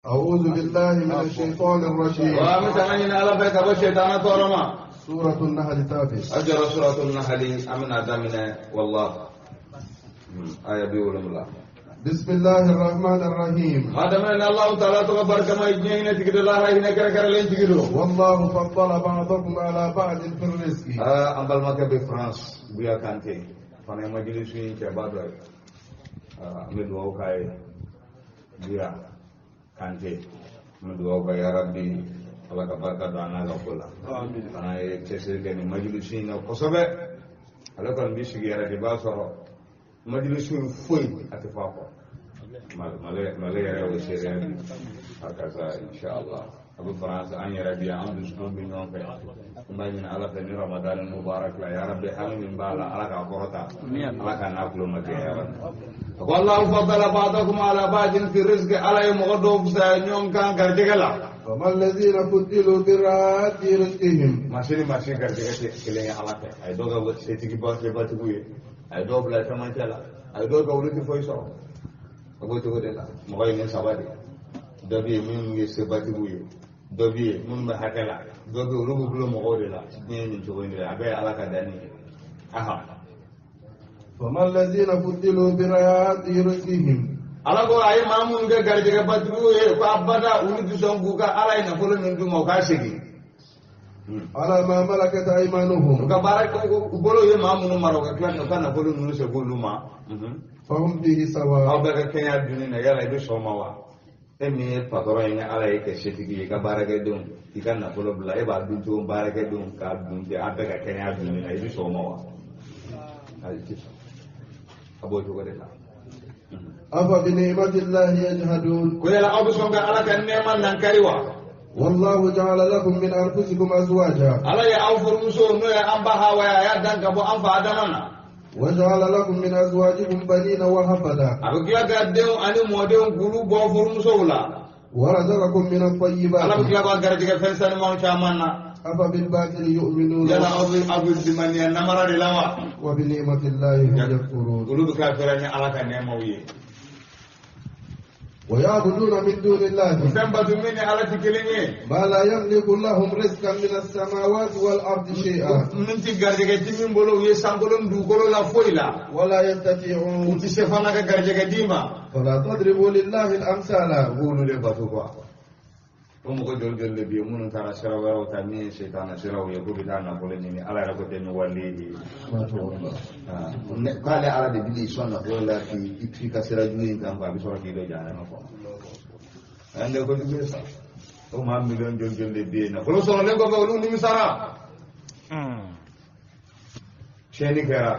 أعوذ بالله من الشيطان الرجيم. Wa an bɛ tanga ɲini Ala fɛ ka bɔ sɛtana tɔɔrɔ ma. سورة النحل تابع. A jɔra suratul nahali, an bɛna daminɛ wallah aya 70. بسم الله الرحمن الرحيم. Ma daminɛ ni Alahu taala tɔgɔ barikama ye, diɲɛ hinɛ tigi do, lahara hinɛ kɛrɛnkɛrɛnlen tigi do. والله فضل بعضكم على بعض في الرزق. Aa, an balimakɛ bɛ France, Buya Kante fana ye majilisu in cɛba dɔ ye. Aa, an bɛ dugawu k'a ye. Buya Kante, an bɛ dugawu k'a ye, yarabi Ala ka barika don an n'a ka ko la. Fana ye cɛsiri kɛ nin majilisu in na kosɛbɛ. Ale kɔni bɛ sigi yɛrɛ de, i b'a sɔrɔ majilisu in foyi a tɛ fɔ a kɔ. Mali yɛrɛ y'o seereya bi a karisa, inshallah a bɛ France, an yɛrɛ bi yan, an dusukun bɛ ɲɔgɔn fɛ. An b'a ɲini Ala fɛ ni Ramadan mubarak la, ya Rabbi, hami min b'a la, Ala k'a kɔrɔta, Ala k'a n'a tulo ma kɛ, ya Rabbi. A ko Allahu faddala ba'dakum ala ba'din fi rizqi, Ala ye mɔgɔ dɔw fisaya ɲɔgɔn kan garijɛgɛ la. فما الذين فضلوا براد رزقهم. Maa si ni maa si garijɛgɛ tɛ kelen ye Ala fɛ. A ye dɔw kɛ setigiba sebatigiw ye, a ye dɔw bila cɛmancɛ la, a ye dɔw kɛ olu tɛ foyi sɔrɔ. A b'o cogo de la. Mɔgɔ ye nin saba de ye: dɔ bɛ yen minnu ye sebatigiw ye, dɔ bɛ yen minnu bɛ hakɛ la, dɔ bɛ yen olu b'u bolo mɔgɔw de la. Diɲɛ ye nin cogo in de la, a bɛɛ ye Ala ka danni ye. Aha. فما الذين فضلوا براد رزقهم. Ala ko a ye maa minnu kɛ garijɛgɛbatigiw ye, ko abada olu tɛ sɔn k'u ka Ala ye nafolo min d'u ma, u k'a segin. على ما ملكت U أيمانهم. ka baara u bolo ye maa minnu mara, u ka tila k'u ka nafolo ninnu segin olu ma. فهم فيه سواء. Aw bɛɛ ka kɛnɛya dunni na, yala i bɛ sɔn o ma wa? E min ye patɔrɔn ye, Ala ye kɛ setigi ye, i ka baarakɛdenw, i ka nafolo bila, e b'a dun cogo baarakɛdenw k'a dun ten, a bɛɛ ka kɛnɛya dunni na, i bɛ sɔn o ma wa? Ayi, i tɛ sɔn. A b'o cogo de la. أفبنعمة الله يجحدون. Ko yala aw bɛ sɔn ka Ala ka nɛɛma nankari wa? والله جعل لكم من أنفسكم أزواجا. Ala ye aw furumuso, n'o ye an ba Hawa ye, a y'a dan ka bɔ an fa Adama na. وجعل لكم من أزواجكم بنين وحفدة. A bɛ tila ka denw ani mɔdenw k'olu bɔ furumusow la. ورزقكم من Ala bɛ الطيبات. tila ka garijɛgɛ fɛn sanumanw caman na. أفبالباطل يؤمنون. Yala aw bɛ limaniya namara de la wa? وبنعمة الله هم يكفرون. Olu bɛ kafira ni Ala ka nɛɛmaw ye. ويعبدون من دون الله Fɛn bato min ni Ala tɛ kelen ye. ما لا يملك لهم رزقا من السماوات والأرض شيئا. Min ti garijɛgɛ ti min bolo u ye sankolo ni dugukolo la foyi la. ولا U يستطيعون. ti se fana ka garijɛgɛ d'i ma. فلا تضربوا لله الأمثال. U b'olu de bato quoi. O mɔgɔ joli joli de bɛ yen minnu taara sira wɛrɛw ta min ye sitana siraw ye, k'u bɛ taa nafolo ɲini? Ala yɛrɛ ko tɛ ni wali k'ale Ala de b'i sɔn nafolo la k'i to i ka sira jugu in kan quoi, a bɛ sɔrɔ k'i don jahanama kɔnɔ. An de kojugu ye sa. O maa miliyɔn joli joli de bɛ yen nafolo sɔrɔlen kɔfɛ, olu nimisara. Tiɲɛni kɛra,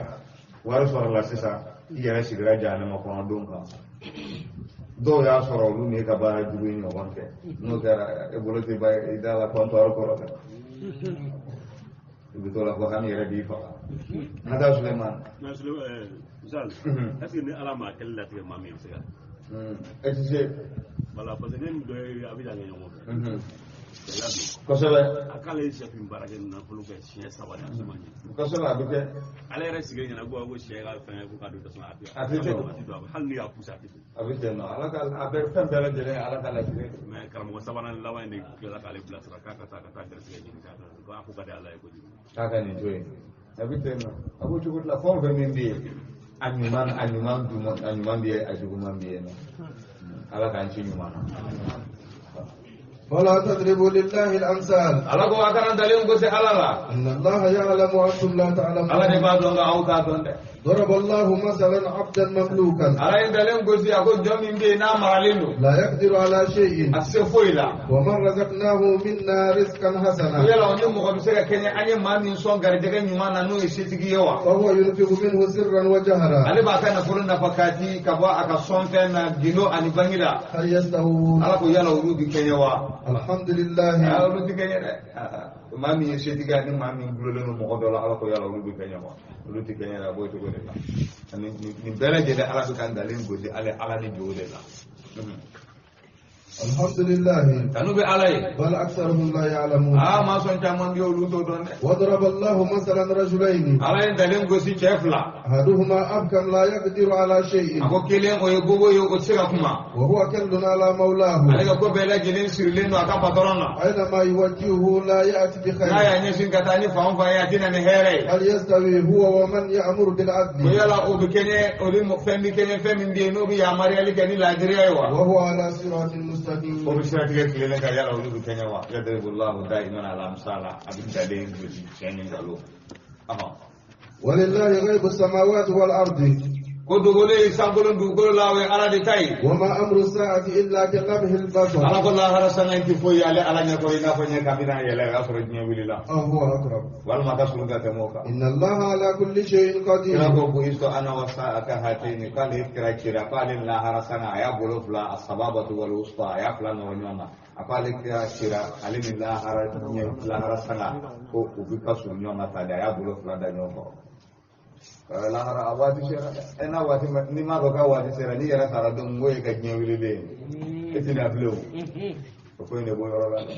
wari sɔrɔla sisan, i yɛrɛ sigira jahanama kɔnɔ don kan. Dɔw y'a sɔrɔ olu n'e ka baara jugu in ɲɔgɔn kɛ. N'o kɛra, e bolo tɛ ba i da la kɔntɔri kɔrɔ dɛ, i bɛ t'o la fɔ hami yɛrɛ b'i faga. An ka taa, Sulemani. Mais Zal, est-ce que ni Ala ma kɛlɛ latigɛ maa min bɛ se ka E ti se. Voilà, parce que ne ni dɔ ye Abidjan kɛ ɲɔgɔn fɛ. Gɛlɛya bɛ yen. A k'ale ye chef in baara kɛ nafolo kɛ siɲɛ 3 de, a se ma ɲɛ. Kosɛbɛ, a bɛ kɛ. Ale yɛrɛ sigilen ɲɛna ko sɛ ka fɛn ko k'a don tasuma a tɛ A tɛ don. a tɛ don, hali n'u y'a poussé a tɛ don. A bɛ ten nɔ, Ala ka a bɛɛ fɛn bɛɛ lajɛlen ye Ala ka latigɛ. Mais karamɔgɔ sabanan laban in de tilala k'ale bilasira k'a ka taa ka taa gɛrɛsɛgɛ ɲini k'a ko a ko ka di Ala ye kojugu. K'a ka nin to yen, a bɛ ten nɔ, a b'o cogo de la. Fɛn o fɛn min bɛ yen, a ɲuman duman, a ɲuman bɛ yen, a juguman bɛ yen nɔ. Ala k'an ci ɲuman na. فلا تضربوا لله الأمثال. Ala ko a kana dalen gosi Ala la. إن الله يعلم وأنتم لا Ala de تعلمون. b'a dɔn nka aw t'a dɔn dɛ. ضرب الله مثلا عبدا مملوكا. Ala ye dalen gosi, a ko jɔn min bɛ yen n'a maralen don, لا يقدر على شيء. a tɛ se foyi la. ومن رزقناه منا رزقا حسنا. Yala o ni mɔgɔ bɛ se ka kɛɲɛ an ye maa min sɔn garijɛgɛ ɲuman na, n'o ye setigi ye wa? فهو ينفق منه سرا وجهرا. Ale b'a ka nafolo nafa k'a di ka bɔ a ka sɔnfɛn na gindo ani bangi la. هل يستوون؟ Ala ko yala olu bɛ kɛɲɛ wa? الحمد لله. Aa, olu tɛ kɛɲɛ dɛ. Aa, maa min ye setigi ye ani maa min gulolen don mɔgɔ dɔ la, Ala ko yala olu bɛ kɛɲɛ wa? Olu tɛ kɛɲɛ dɛ. A b'o cogo de la. Ani nin bɛɛ lajɛlen, Ala bɛ ka dalen gosi ale Ala ni jogo de la. Alhamdulillah. Tanu bɛ Ala ye. Bal aktharuhum la ya'lamun. Aa maa sɔn caman bɛ yen olu t'o dɔn dɛ. Wa daraba Allahu masalan rajulayni. Ala ye ntalen gosi cɛ fila. Ahaduhuma abkam la yaqdiru ala shay'in. A ko kelen o ye bobo ye o tɛ se ka kuma. Wa huwa kallun ala mawlahu. Ale ka ko bɛɛ lajɛlen sirilen don a ka patɔrɔn na. Aynama yuwajjihuhu la ya'ti bi khayr. N'a y'a ɲɛsin ka taa ni fan o fan ye a tɛ na ni hɛrɛ ye. Hal yastawi huwa wa man ya'muru bil 'adli. Ko yala o bɛ kɛɲɛ o ni fɛn bɛ kɛɲɛ fɛn min bɛ yen n'o bɛ yamaruyali kɛ ni laadiriya ye wa. Wa huwa ala siratin mustaqim. O bɛ siratigɛ tilennen kan yala olu bɛ kɛɲɛ wa. Yadribullahu da'iman ala amsala a bɛ ntalen gosi tiɲɛ ni nkalon. Walillahi ghaibu samawati wal ardi. Ko dogolen ye sankolo dugukolo la o ye Ala de ta ye. Wa ma amru sa'ati illa kalamhil basar. Ala ko lahara sanga in tɛ foyi ye ale Ala ɲɛkɔrɔ i n'a fɔ ɲɛ kabini a yɛlɛ o y'a sɔrɔ diɲɛ wulila. Aw huwa aqrab. Walima ka surun ka tɛmɛ o kan. Inna Allaha ala kulli shay'in qadir. Kira ko bu'istu ana wa sa'ata hatayni k'ale kira cira k'ale lahara sanga a y'a bolo fila as-sababatu wal wusta a y'a fila nɔrɔ ɲɔgɔn na. A k'ale kira cira ale ni lahara ɲɛ lahara sanga ko u bɛ ka surun ɲɔgɔn na tan de a y'a bolo fila da ɲɔgɔn kɔrɔ. Lahara a waati sera dɛ n'a waati ma n'i m'a dɔn k'a waati sera n'i yɛrɛ sara don min k'o ye ka diɲɛ wulilen ye e tɛna bilen o o ko in de b'o yɔrɔ la dɛ.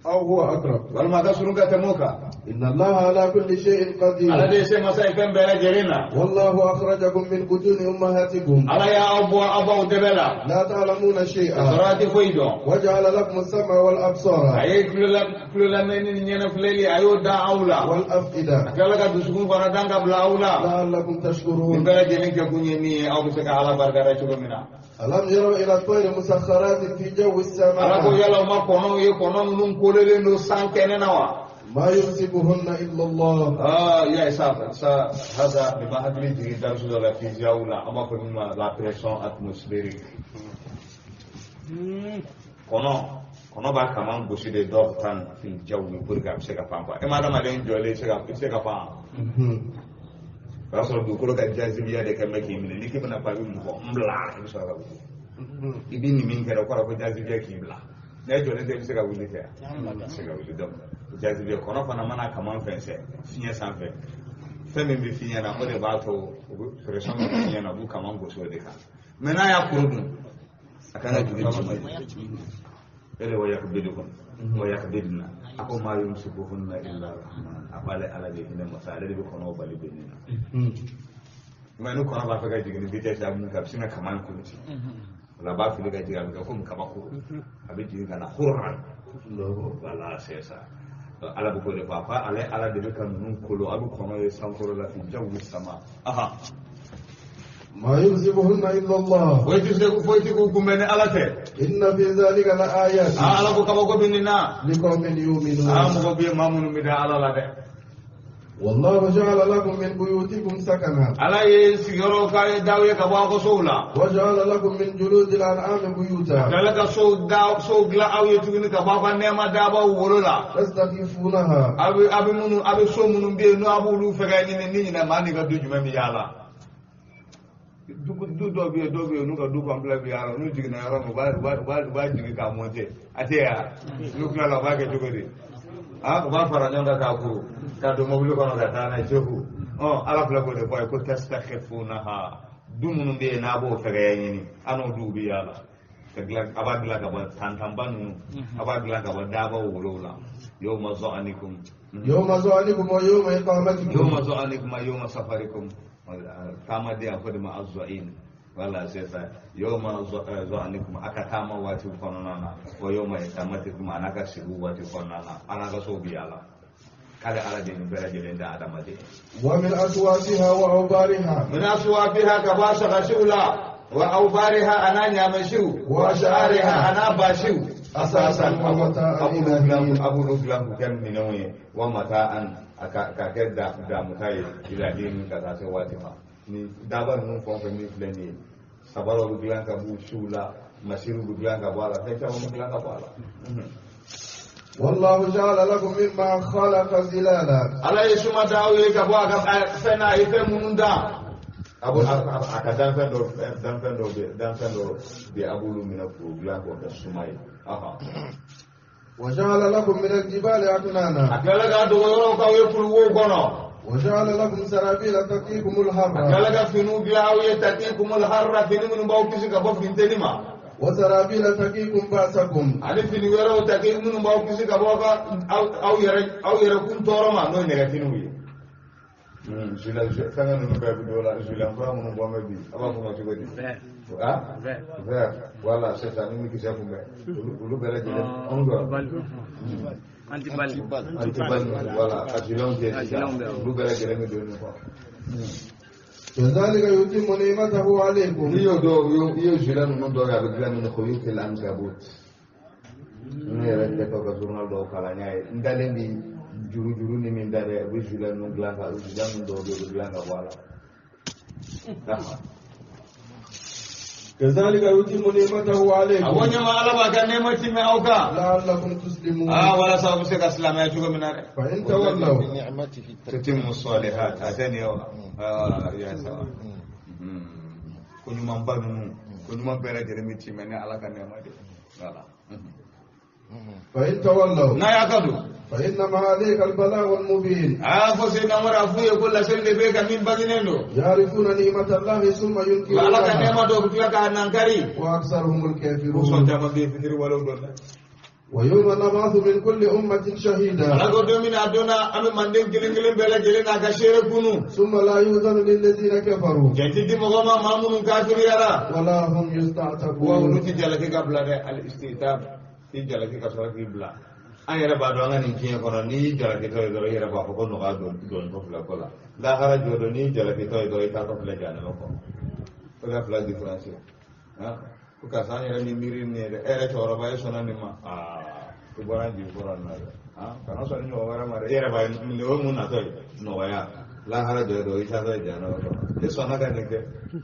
Aw huwa aqrab. Walima a ka surun ka tɛmɛ o kan. Inna Allaha ala kulli shay'in qadir. Ala de ye se masa ye fɛn bɛɛ lajɛlen na. Wallahu akhrajakum min butuni ummahatikum. Ala y'aw bɔ aw baw dɛbɛ la. La ta'lamuna shay'an. Ka sɔrɔ a tɛ foyi dɔn. Wa ja'ala lakum as-sam'a wal absara. A ye tulolamɛnni ni ɲɛnafilɛli a y'o da aw la. Wal af'ida. A tilala ka dusukun fana dan ka bila aw la. La'allakum tashkurun. Nin bɛɛ lajɛlen kɛkun ye min ye aw bɛ se ka Ala barikada cogo min na. Alam yaraw ila at-tayri musakhkharatin fi jawi as-samaa. Ala ko yala u ma kɔnɔw ye kɔnɔ minnu kololen don san kɛnɛ na wa. Ma yumsikuhunna illa Allah. Ah, ya sa sa hada de ma hakili jigin darisu dɔ la fiziyaw la an b'a fɔ min ma la pression atmosphérique. Kɔnɔ b'a kaman gosi de dɔw tan fil jawi pour que a bɛ se ka pan quoi. E ma adamaden jɔlen i bɛ se ka pan. O y'a sɔrɔ dugukolo ka jazibiya de kɛ bɛ k'i minɛ n'i k'i bɛna pan i bɛ mun fɔ n bila i bɛ sɔrɔ ka wuli. I bɛ nin min kɛ o kɔrɔ ko jazibiya k'i bila. N'e jɔlen tɛ i bɛ se ka wuli kɛ i bɛ se ka wuli donc jazibiya kɔnɔ fana mana kaman fɛnsɛ fiɲɛ sanfɛ fɛn min bɛ fiɲɛ na o de b'a to u bɛ pression min bɛ fiɲɛ na u b'u kaman gosi o de kan mais n'a y'a kuru dun a kan ka jigin jigin e de wa yakbidukum wa yakbidna a ko ma yumsikuhunna illa rahman a ko ale Ala de hinɛ masa ale de bɛ kɔnɔw bali benni na mais ni kɔnɔ b'a fɛ ka jigin ni vitesse a mun kan a bɛ sin ka kaman kuru ten o la a b'a fili ka jigin a bɛ kɛ komi kabakuru a bɛ jigin ka na hurran voilà c'est ça Ala bɛ k'o de fɔ a ko ale Ala de bɛ ka ninnu kolo a bɛ kɔnɔ ye sankolo la fi jawi sama aha Ma yumsikuhunna illa Allah. Foyi tɛ se foyi tɛ k'u kunbɛn ni Ala tɛ. Inna fi dhalika la ayatin. Aa Ala ko kabako bɛ nin na. Liqawmin yu'minun. Aa mɔgɔ bɛ yen maa minnu bɛ da Ala la dɛ. Wallahu ja'ala lakum min buyutikum sakana. Ala ye sigiyɔrɔ k'a ye d'aw ye ka bɔ aw ka sow la. Wa ja'ala lakum min juludil an'ami buyuta. Ala ka sow da sow dilan aw ye tuguni ka bɔ aw ka nɛɛma dabaw wolo la. Tastakhlifunaha. A bɛ minnu a bɛ so minnu bɛ yen n'aw b'olu fɛ ka ɲini ni ɲinɛ maa n'i ka du jumɛn bɛ yaala. Du dɔw bɛ yen dɔw bɛ yen n'u ka du complet bɛ yaala n'u jiginna yɔrɔ min u b'a jigin k'a monter a tɛ yan n'u tilala u b'a kɛ cogo di. Ah, u b'a fara ɲɔgɔn kan k'a kuru k'a don mobili kɔnɔ ka taa n'a ye seku Ala filɛ k'o de fɔ a ye ko tastakhifunaha du minnu bɛ yen n'a b'o fɛgɛya ɲini an n'o duw bɛ yaala ka dilan a b'a dilan ka bɔ tantanba ninnu a b'a dilan ka bɔ dabaw wolow la yawma za'anikum yawma za'anikum wa yawma iqamatikum yawma za'anikum wa yawma safarikum taama den a fɔ de ma azza'in voilà c'est ça yawma za'anikum a ka taama waati kɔnɔna na wa yawma iqamatikum a n'a ka sigi waati kɔnɔna na a n'a ka so bi yaala k'ale Ala de nin bɛɛ lajɛlen da adamaden. Wa min aswafiha wa awbariha. Min aswafiha ka bɔ a sagasiw la wa awbariha a n'a ɲaamɛsiw wa ash'ariha a n'a basiw. Asasan wa mata'an ila hin. A b'olu dilan k'u kɛ minɛnw ye wa mata'an a ka kɛ damuta ye ila hin ka taa se waati ma. Ni daba ninnu fɛn o fɛn min filɛ nin ye sabaraw bɛ dilan ka b'u siw la masiriw bɛ dilan ka bɔ a la fɛn caman bɛ dilan ka bɔ a la. Wallahu ja'ala lakum mimma khalaqa zilala. Ala ye suma da aw ye ka bɔ a ka fɛn na a ye fɛn minnu da. A ka danfɛn dɔ bɛ a b'olu minɛ k'o dilan k'o kɛ suma ye. Wa ja'ala lakum min al-jibali aknana. A tilala k'a dogo yɔrɔw k'aw ye kuluwow kɔnɔ. Wa ja'ala lakum sarabila taqikumul harra. A tilala ka finiw dilan aw ye taqikumul harra fini minnu b'aw kisi ka bɔ funteni ma. وسرابيل تقيكم بأسكم ani fini wɛrɛw ta minnu b'aw kisi ka bɔ aw ka aw yɛrɛ kun tɔɔrɔ ma n'o ye nɛgɛfiniw ye. Fɛngɛ ninnu bɛɛ bɛ don la gilet kura minnu bɔ bɛ bi a b'a fɔ ma cogo di? Ah, vert, voilà, c'est ça. Ni min kisɛ kunbɛ olu bɛɛ lajɛlen anw dɔn. Anti-balle. Anti-balle, voilà, ka giletw jɛ sisan olu bɛɛ lajɛlen bɛ don nin kɔnɔ. كذلك يتم نعمته عليكم. N'i y'o dɔw i y'o gilet ninnu dɔw ye a bɛ dilan min khuyutil ankabut. Ne yɛrɛ kɛtɔ ka journal dɔw kalan n y'a ye n dalen bi juru juru ni min da dɛ u bɛ gilet ninnu dilan ka gilet ninnu dɔw bɛ yen u bɛ dilan ka bɔ a la. كذلك يتم نعمته A ko عليكم ɲɛma Ala b'a ka nɛɛma timɛ aw kan. لعلكم تسلمون. Aa walasa aw bɛ se ka silamɛya cogo min na dɛ. فإن تولوا تتم الصالحات a tɛ nin ye wa? Aa ya sawa. Ko ɲumanba ninnu ko ɲuman bɛɛ lajɛlen bɛ timɛ ni Ala ka nɛɛma de ye. Voilà. فإن تولوا N'a y'a ka don. فإنما عليك البلاغ المبين. Aa fɔ Seydina Umaru a f'u ye ko laseli de bɛ ka min bangenen don. يعرفون نعمة الله ثم Wa Ala ka ينكرونها nɛɛma dɔw bɛ tila k'a nankari. وأكثرهم Ko sɔn الكافرون. caman bɛ yen fitiri walew dɔn dɛ. ويوم نبعث من كل أمة شهيدا. Ala ko don min na a donna an bɛ manden kelen kelen bɛɛ lajɛlen n'a ka seere kunu. ثم لا يؤذن للذين كفروا. Jɛn ti di mɔgɔ ma maa minnu kafiriyara. ولا هم Wa olu يستعتبون. ti jalaki ka bila dɛ al istitab ti jalaki ka sɔrɔ k'i bila. An yɛrɛ b'a dɔn an ka nin diɲɛ kɔnɔ n'i y'i jalakitɔ ye dɔrɔn i yɛrɛ b'a fɔ ko nɔgɔya dontɔ filɛ ko la. Lahara jɔ don n'i y'i jalakitɔ ye dɔrɔn i taatɔ filɛ jahanama kɔnɔ. O de fila différence ye. Ko karisa an yɛrɛ ni miiri nin ye dɛ e yɛrɛ cɛkɔrɔba e sɔnna nin ma aa i bɔra an jigi kɔrɔ nin na dɛ kana sɔn ni ɲɔgɔn wɛrɛ ma dɛ e yɛrɛ b'a ye nin o ye mun natɔ ye nɔgɔya lahara jɔ don i taatɔ ye jahanama kɔnɔ e sɔnna ka nin kɛ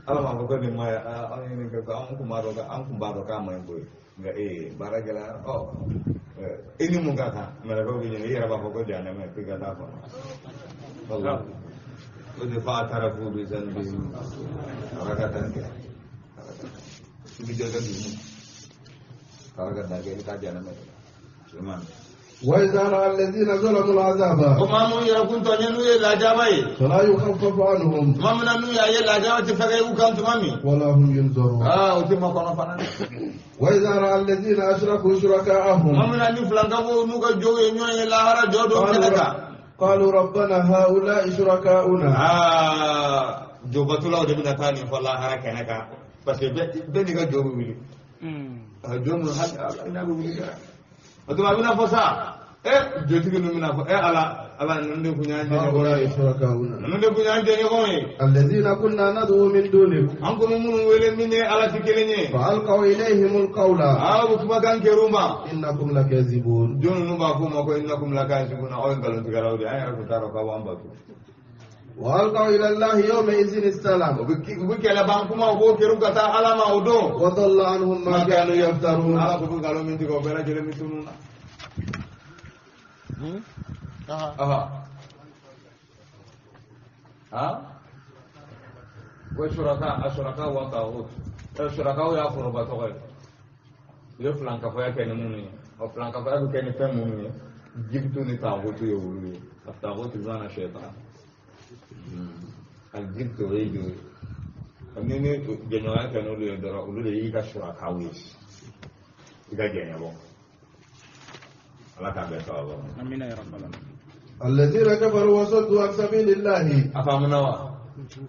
Ala m'a fɔ ko nin ma ɲi an ye nin kɛ ko an kun b'a dɔn an kun b'a dɔn k'a ma ɲi koyi nka ee baara gɛlɛyara ɔ i ni mun ka kan mɛlɛkɛw bɛ ɲininka i yɛrɛ b'a fɔ ko jahanama k'i ka taa kɔnɔ walahi o de fa tarafu bi zanbihim ala ka tan kɛ i bɛ jɔ i ka dugu ala ka dan kɛ i bɛ taa jahanama Suleiman. وإذا رأى الذين ظلموا العذاب Ko maa minnu yɛrɛ kun tɔɲɛ n'u ye lajaba ye. فلا يخفف عنهم. Tuma min na n'u y'a ye lajaba tɛ fɛgɛ u kan tuma min. ولا هم ينظرون. Aa o tɛ makɔnɔ fana dɛ. وإذا رأى الذين أشركوا شركاءهم Tuma min na ni filankafow n'u ka jow ye ɲɔgɔn ye lahara jɔ don kɛnɛ kan. قالوا ربنا هؤلاء شركاؤنا. Aa jobatulaw de bɛna taa nin fɔ lahara kɛnɛ kan parce que bɛɛ n'i ka jo bɛ wuli. Jo minnu hali n'a bɛ wuli dɛ. O tuma a bɛna fɔ sa jotigi ninnu bɛna fɔ Ala Ala ninnu de kun y'an jɛɲɔgɔn هؤلاء ye. شركاؤنا Ninnu de kun y'an jɛɲɔgɔn ye. الذين كنا ندعو من دونك. An kun bɛ minnu wele min ni Ala tɛ kelen ye. فألقوا إليهم القول. Aa o kumakan kɛr'u ma. إنكم لكاذبون. Jɔn ninnu b'a f'u ma ko innakum lakazibuna aw ye nkalontigɛlaw de ye an yɛrɛ kun t'a dɔn k'aw b'an bato. وألقوا إلى الله يومئذ السلام. U bɛ kɛlɛban kuma u b'o kɛr'u ka taa Ala ma o don. وضل عنهم ما كانوا يفترون. Ala ko nkalon min tigɛ o bɛɛ lajɛlen bɛ tunun na. Ko suraka a suraka wa taghut. Surakaw y'a foroba tɔgɔ ye. U ye filankafoya kɛ ni minnu ye. Ɔ filankafoya bɛ kɛ ni fɛn minnu ye. Jibutu ni taghutu ye olu ye. A taghutu bɛ na shaitan. A jibutu o ye jo ye. Ni ni jɛɲɔgɔnya kɛ n'olu ye dɔrɔn olu de y'i ka surakaw ye. I ka jɛɲɔgɔn. Ala k'an bɛn sababu ma. Amina ya rabbal alamin. الذين كفروا وصدوا عن سبيل الله. A faamuna wa?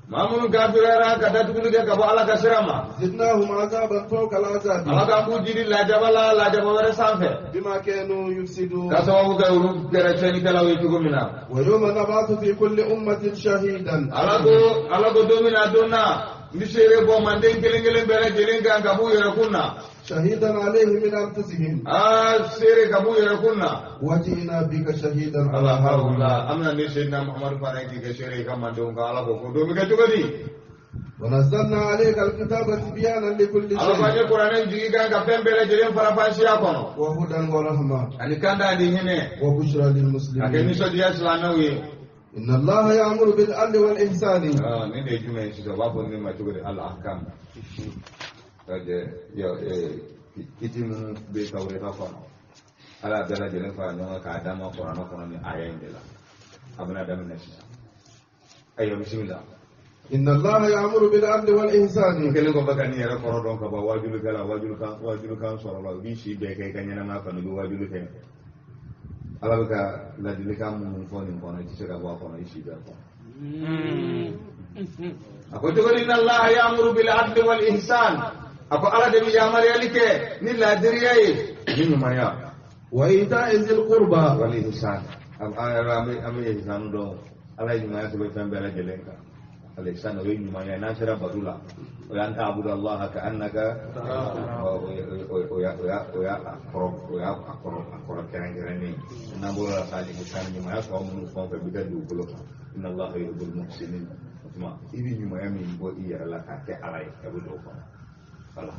Maa minnu kafiriyara ka datuguli kɛ ka bɔ Ala ka sira ma. زدناهم عذابا فوق العذاب. Ala k'an b'u jiri lajaba la lajaba wɛrɛ sanfɛ. بما كانوا يفسدون. Ka sababu kɛ olu kɛra tiɲɛnikɛlaw ye cogo min na. ويوم نبعث في كل أمة شهيدا. Ala ko don min na don na n bɛ seere bɔ manden kelen kelen bɛɛ lajɛlen kan ka b'u yɛrɛ kun na. شهيدا عليهم من أنفسهم. Aa seere ka b'u yɛrɛ kun na. وجئنا بك شهيدا على Ala هؤلاء. hawla an bɛna ne Seydina Muhamadu fana k'i kɛ seere i ka mandenw kan Ala ko ko don bɛ kɛ cogo di. ونزلنا عليك الكتاب تبيانا لكل Ala ko an شيء. ye kuranɛ jigi kan ka fɛn bɛɛ lajɛlen faranfasiya kɔnɔ. وهدى ورحمة. Ani kanda ani hinɛ. وبشرى Ka kɛ للمسلمين. nisɔndiya silamɛw ye. إن الله يأمر بالعدل والإحسان. Nin de ye jumɛn ye sisan u b'a fɔ min ma cogo di al ahkam. Kiti minnu bɛ tawureta kɔnɔ Ala y'a bɛɛ lajɛlen fara ɲɔgɔn kan k'a d'a ma kuranɛ kɔnɔ ni aya in de la a bɛna daminɛ sisan. Ayiwa bisimila. Inna Allaha ya'muru bil 'adli wal ihsani. Kelen kɔfɛ ka n'i yɛrɛ kɔrɔ dɔn ka ban wajulikɛla wajulikan sɔrɔ la, i b'i si bɛɛ kɛ i ka ɲɛnamaya kɔnɔ, i bɛ wajuli kɛ. Ala bɛ ka ladilikan minnu fɔ nin kɔnɔ, i tɛ se ka bɔ a kɔnɔ i si bɛɛ kɔnɔ. A ko cogo di? Inna Allaha ya'muru bil 'adli wal ihsan. A ko Ala de bɛ yamaruyali kɛ ni laadiriya ye, ni ɲumanya. Wa ita'i zil qurba. Wal ihsan. An bɛ ihsanu dɔn. Ala ye ɲumanya sɛbɛn fɛn bɛɛ lajɛlen kan. Al-ihsan o ye ɲumanya ye n'an sera bato la, o y'an ta'budu Allaha ka'annaka, o y'a a kɔrɔ kɛrɛnkɛrɛnnen ye. N'an bɔra la sa, al-ihsan ɲumanya tɔ minnu fɛn o fɛn bɛ kɛ dugukolo kan. Inna Allaha yuhibbul muhsinin. O tuma i bɛ ɲumanya min bɔ i yɛrɛ la k'a kɛ Ala ye, a bɛ don o kɔnɔ. Voilà.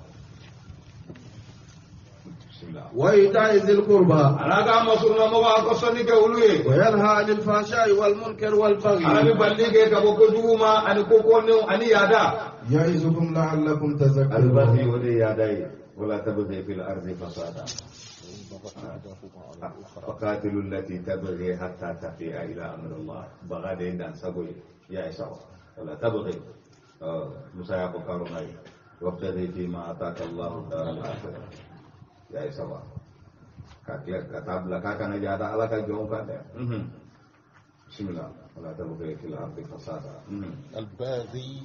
وإيتاء ذي القربى. Ala ka masurunamɔgɔ a ka sɔnni kɛ olu ye. وينهى عن الفحشاء والمنكر والبغي. Ala bɛ balili kɛ ka bɔ kojugu ma ani ko kɔnenw ani yaada. يعظكم لعلكم تذكرون. Albaghi o de ye yaada ye. ولا تبغي في الأرض فسادا. فقاتلوا التي تبغي حتى تفيء إلى أمر الله. Baga de ye dansago ye. I y'a ye sa wa. ولا تبغي. Musa y'a fɔ Karuna ye. وابتغي فيما آتاك الله الدار الآخرة. Ya ye saba ka tila ka taa bila k'a kana yaada Ala ka jɔnw kan dɛ. Bismillah. ولا تبغي في الأرض فسادا. الباغي.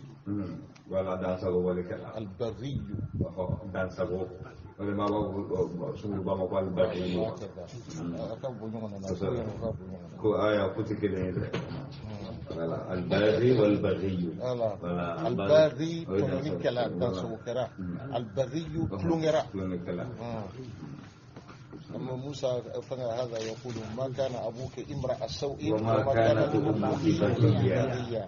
Wala dansago walikɛla. البغي. Dansago. O de b'a fɔ sunguruba ma ko albaghi. Ko aya ko tɛ kelen ye dɛ. Voilà, albaghi wal baghi. Voilà, albaghi tɔɲɔnikɛla, dansagokɛla. Albaghi tulonkɛla. Tulonkɛla. أما موسى هذا يقول ما كان أبوك امرأ سوء وما كانت أمك بغيا.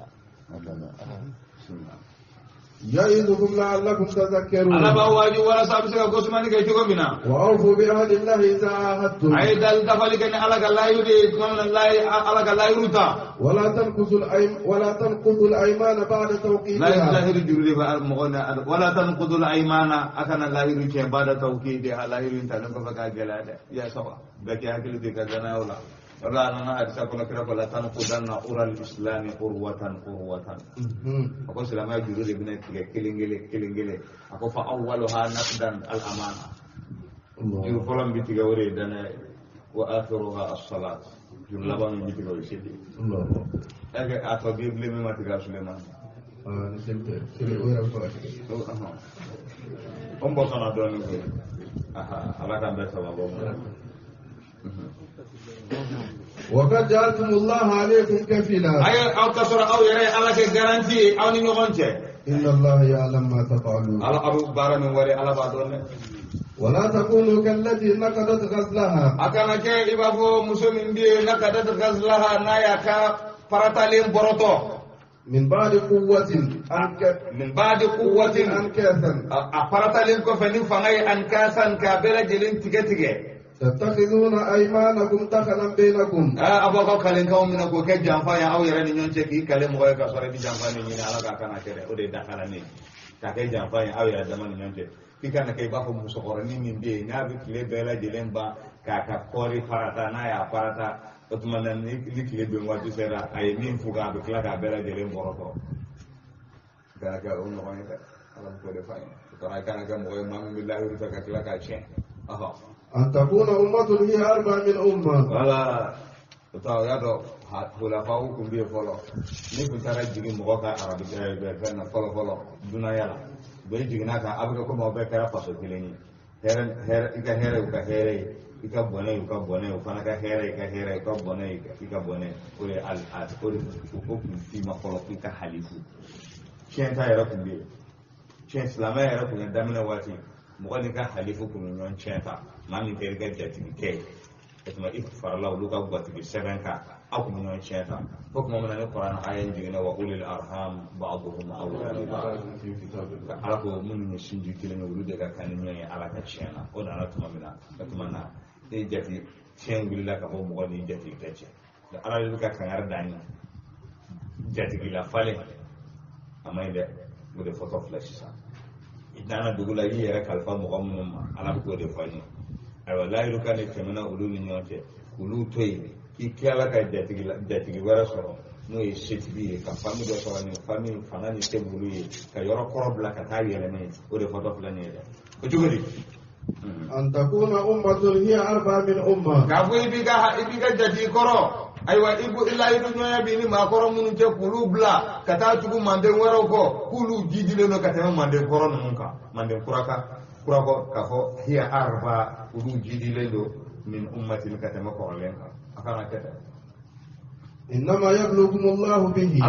يعظكم لعلكم تذكرون. Ala b'aw waaju walasa a bɛ se ka gosumani kɛ cogo min na. وأوفوا بعهد الله إذا عاهدتم. A ye dafali kɛ ni Ala ka layiru de ye tuma min na Ala ka layiru ta. ولا تنقضوا الأيمان بعد توكيدها. Layiru juru de bɛ mɔgɔ ni ولا تنقضوا الأيمان a kana layiru tiɲɛ بعد توكيدها layiru in talen kɔfɛ k'a gɛlɛya dɛ. I y'a sɔrɔ bɛɛ k'i hakili to i ka danayaw la. Wala a nana hadisa kɔnɔ kira ko la tanqudanna ural islami urwatan urwatan. A ko silamɛya juru de bɛna tigɛ kelen kelen kelen kelen. A ko fa awwaluha naqdan al amana. Juru fɔlɔ min bɛ tigɛ o de ye danaya ye. Wa akhiruha as-salat. Juru laban min bɛ tigɛ o ye seli ye. Est-ce que a tɔ b'i bilen min ma tigɛ Sulemani? O n bɔsɔnna dɔɔnin koyi. Ala k'an bɛɛ sababu ma. وقد جعلتم الله عليكم كفيلا. Ayi aw ka sɔrɔ aw yɛrɛ ye Ala kɛ garanti ye aw ni ɲɔgɔn cɛ. إن الله يعلم ما تفعلون. Ala aw bɛ baara min wale Ala b'a dɔn dɛ. ولا تكونوا كالتي نقضت غزلها. A kana kɛ i b'a fɔ muso min bɛ yen نقضت غزلها n'a y'a ka paratalen bɔrɔtɔ. من بعد قوة من بعد قوة أنكاثا. A paratalen kɔfɛ ni fanga ye أنكاثا k'a bɛɛ lajɛlen tigɛ tigɛ. تتخذون أيمانكم دخلا بينكم. A b'aw ka kalenkanw minɛ k'o kɛ janfa ye aw yɛrɛ ni ɲɔgɔn cɛ, k'i kale mɔgɔ ye k'a sɔrɔ i bɛ janfa min ɲini Ala k'a kana kɛ dɛ, o de ye dakala ne ye k'a kɛ janfa ye aw yɛrɛ dama ni ɲɔgɔn cɛ. K'i kana kɛ i b'a fɔ musokɔrɔnin min bɛ yen n'a bɛ tile bɛɛ lajɛlen ban k'a ka kɔɔri farata, n'a y'a farata o tuma na ni tile bin waati sera a ye min fuga a bɛ tila k'a bɛɛ lajɛlen bɔrɔtɔ. I kana kɛ o ɲɔgɔn ye dɛ, Ala bɛ k'o de f'a ye. O kɔrɔ i kana kɛ mɔgɔ ye maa min bɛ layiru ta ka tila k'a tiɲɛ. أن تكون أمة هي أربع من أمة. Voilà. O ta o y'a dɔn hulafaw tun bɛ yen fɔlɔ. Ni tun taara jigin mɔgɔ ka arabi fɛn na fɔlɔ fɔlɔ dunanya la, u bɛ jiginna kan a bɛ kɛ komi aw bɛɛ kɛra faso kelen ye. Hɛrɛ hɛrɛ i ka hɛrɛ u ka hɛrɛ ye, i ka bɔnɛ u ka bɔnɛ, u fana ka hɛrɛ i ka hɛrɛ, i ka bɔnɛ i ka bɔnɛ. O de o de o kun f'i ma fɔlɔ k'i ka halifu. Tiɲɛ ta yɛrɛ tun bɛ yen. Tiɲɛ silamɛya yɛrɛ tun ye daminɛ waati. Mɔgɔ n'i ka halifu kun bɛ ɲɔgɔn tiɲɛ ta, maa min kɛra i ka jatigikɛ ye, o tuma i farala olu ka gatigi sɛbɛn kan, aw kun bɛ ɲɔgɔn tiɲɛ ta. Fo tuma min na ni Kuranɛ aya in jiginna wa ulil arham ba'duhum awla bi ba'd. Ala ko minnu ye sinji kelen ye olu de ka kan ni ɲɔgɔn ye Ala ka tiɲɛ na. O nana tuma min na, o tuma na e jati tiɲɛ wulila ka bɔ mɔgɔ ni jatigikɛ cɛ. Ala de bɛ ka kangari d'an ye. Jatigila falen a man ɲi dɛ, o de fɔtɔ filɛ sisan. I nana dugu la i yɛrɛ kalifa mɔgɔ minnu ma, Ala bɛ k'o de fɔ an ye. Ayiwa layiru kan de tɛmɛna olu ni ɲɔgɔn cɛ, k'olu to yen k'i tilala ka jatigi wɛrɛ sɔrɔ N'o ye setigi ye ka famille dɔ sɔrɔ nin famille fanga ni se b'olu ye ka yɔrɔ kɔrɔ bila ka taa yɛlɛmɛ ye o de fɔtɔ filɛ nin ye dɛ o cogo di. An takuna ummatun hiya arba min umma. K'a fɔ i b'i ka jate kɔrɔ ayiwa i layidu ɲɔgɔnya b'i ni maakɔrɔ minnu cɛ k'olu bila ka taa tugu manden wɛrɛw kɔ k'olu jidilen don ka tɛmɛ manden kɔrɔ ninnu kan manden kura kan kura kɔ k'a fɔ hiya arba olu jidilen don min ummatin ka tɛmɛ kɔrɔlen kan a kana kɛ dɛ. إنما يبلوكم الله به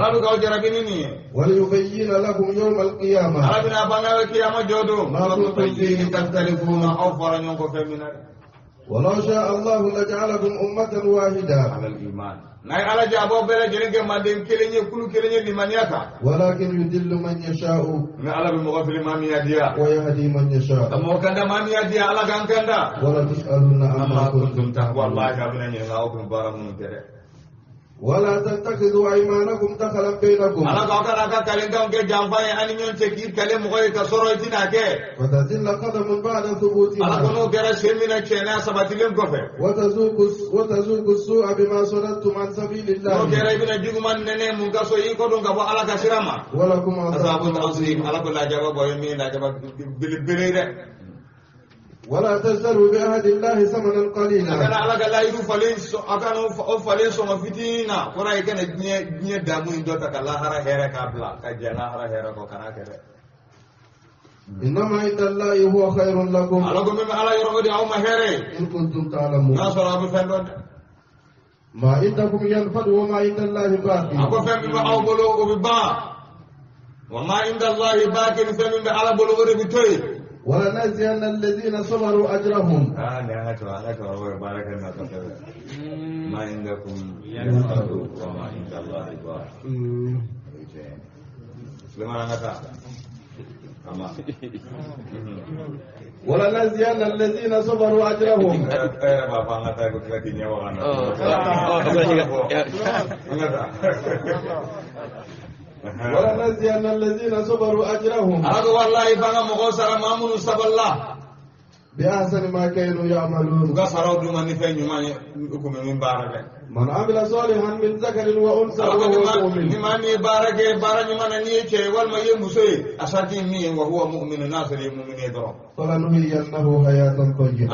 وليبين لكم يوم القيامة ما كنتم فيه تختلفون ولو شاء الله لجعلكم أمة واحدة على الإيمان ولكن يدل من يشاء ويهدي من يشاء ولا تسألون عما كنتم تعملون ولا تتخذوا أيمانكم دخلا بينكم فتزل قدم بعد ثبوتها وتذوق السوء بما صددتم عن سبيل الله ولكم عذاب عظيم. ولا تشتروا بعهد الله ثمنا قليلا إنما عند الله هو خير لكم إن كنتم تعلمون ما عندكم ينفد وما عند الله باق وما عند الله باق. ولنجزين الذين صبروا أجرهم. ما عندكم ينفد وما عند الله باق. ولنجزين الذين صبروا أجرهم. ولنجزين الذين صبروا أجرهم. بأحسن ما كانوا يعملون. من عمل صالحا من ذكر وأنثى وهو مؤمن فلنحيينه حياة طيبة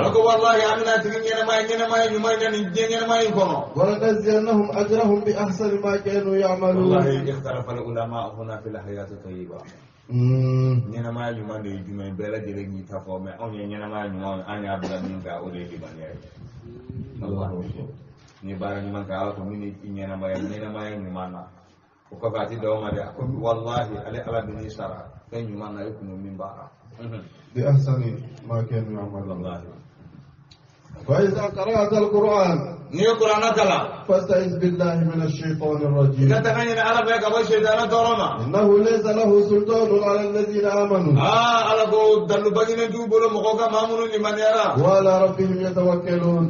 ولنجزينهم أجرهم بأحسن ما كانوا يعملون. والله اختلف العلماء هنا في الحياة الطيبة. Ɲɛnamaya ɲuman de ye jumɛn ye bɛɛ lajɛlen k'i ta fɔ mɛ anw ye ɲɛnamaya ɲuman an y'a bila min kan o de ye limaniya ye. Ni baara ɲuman kɛ ala ko min i ɲɛnamaya ɲuman na o kɔfɛ a ti d'aw ma dɛ a ko walahi ale ala bɛ n'i sara fɛn ɲuman na i kun bɛ min baara. Bi ahsani ma kanu ya'malun. فإذا قرأت القرآن فاستعذ بالله من الشيطان الرجيم. إنه ليس له سلطان على الذين آمنوا وعلى ربهم يتوكلون.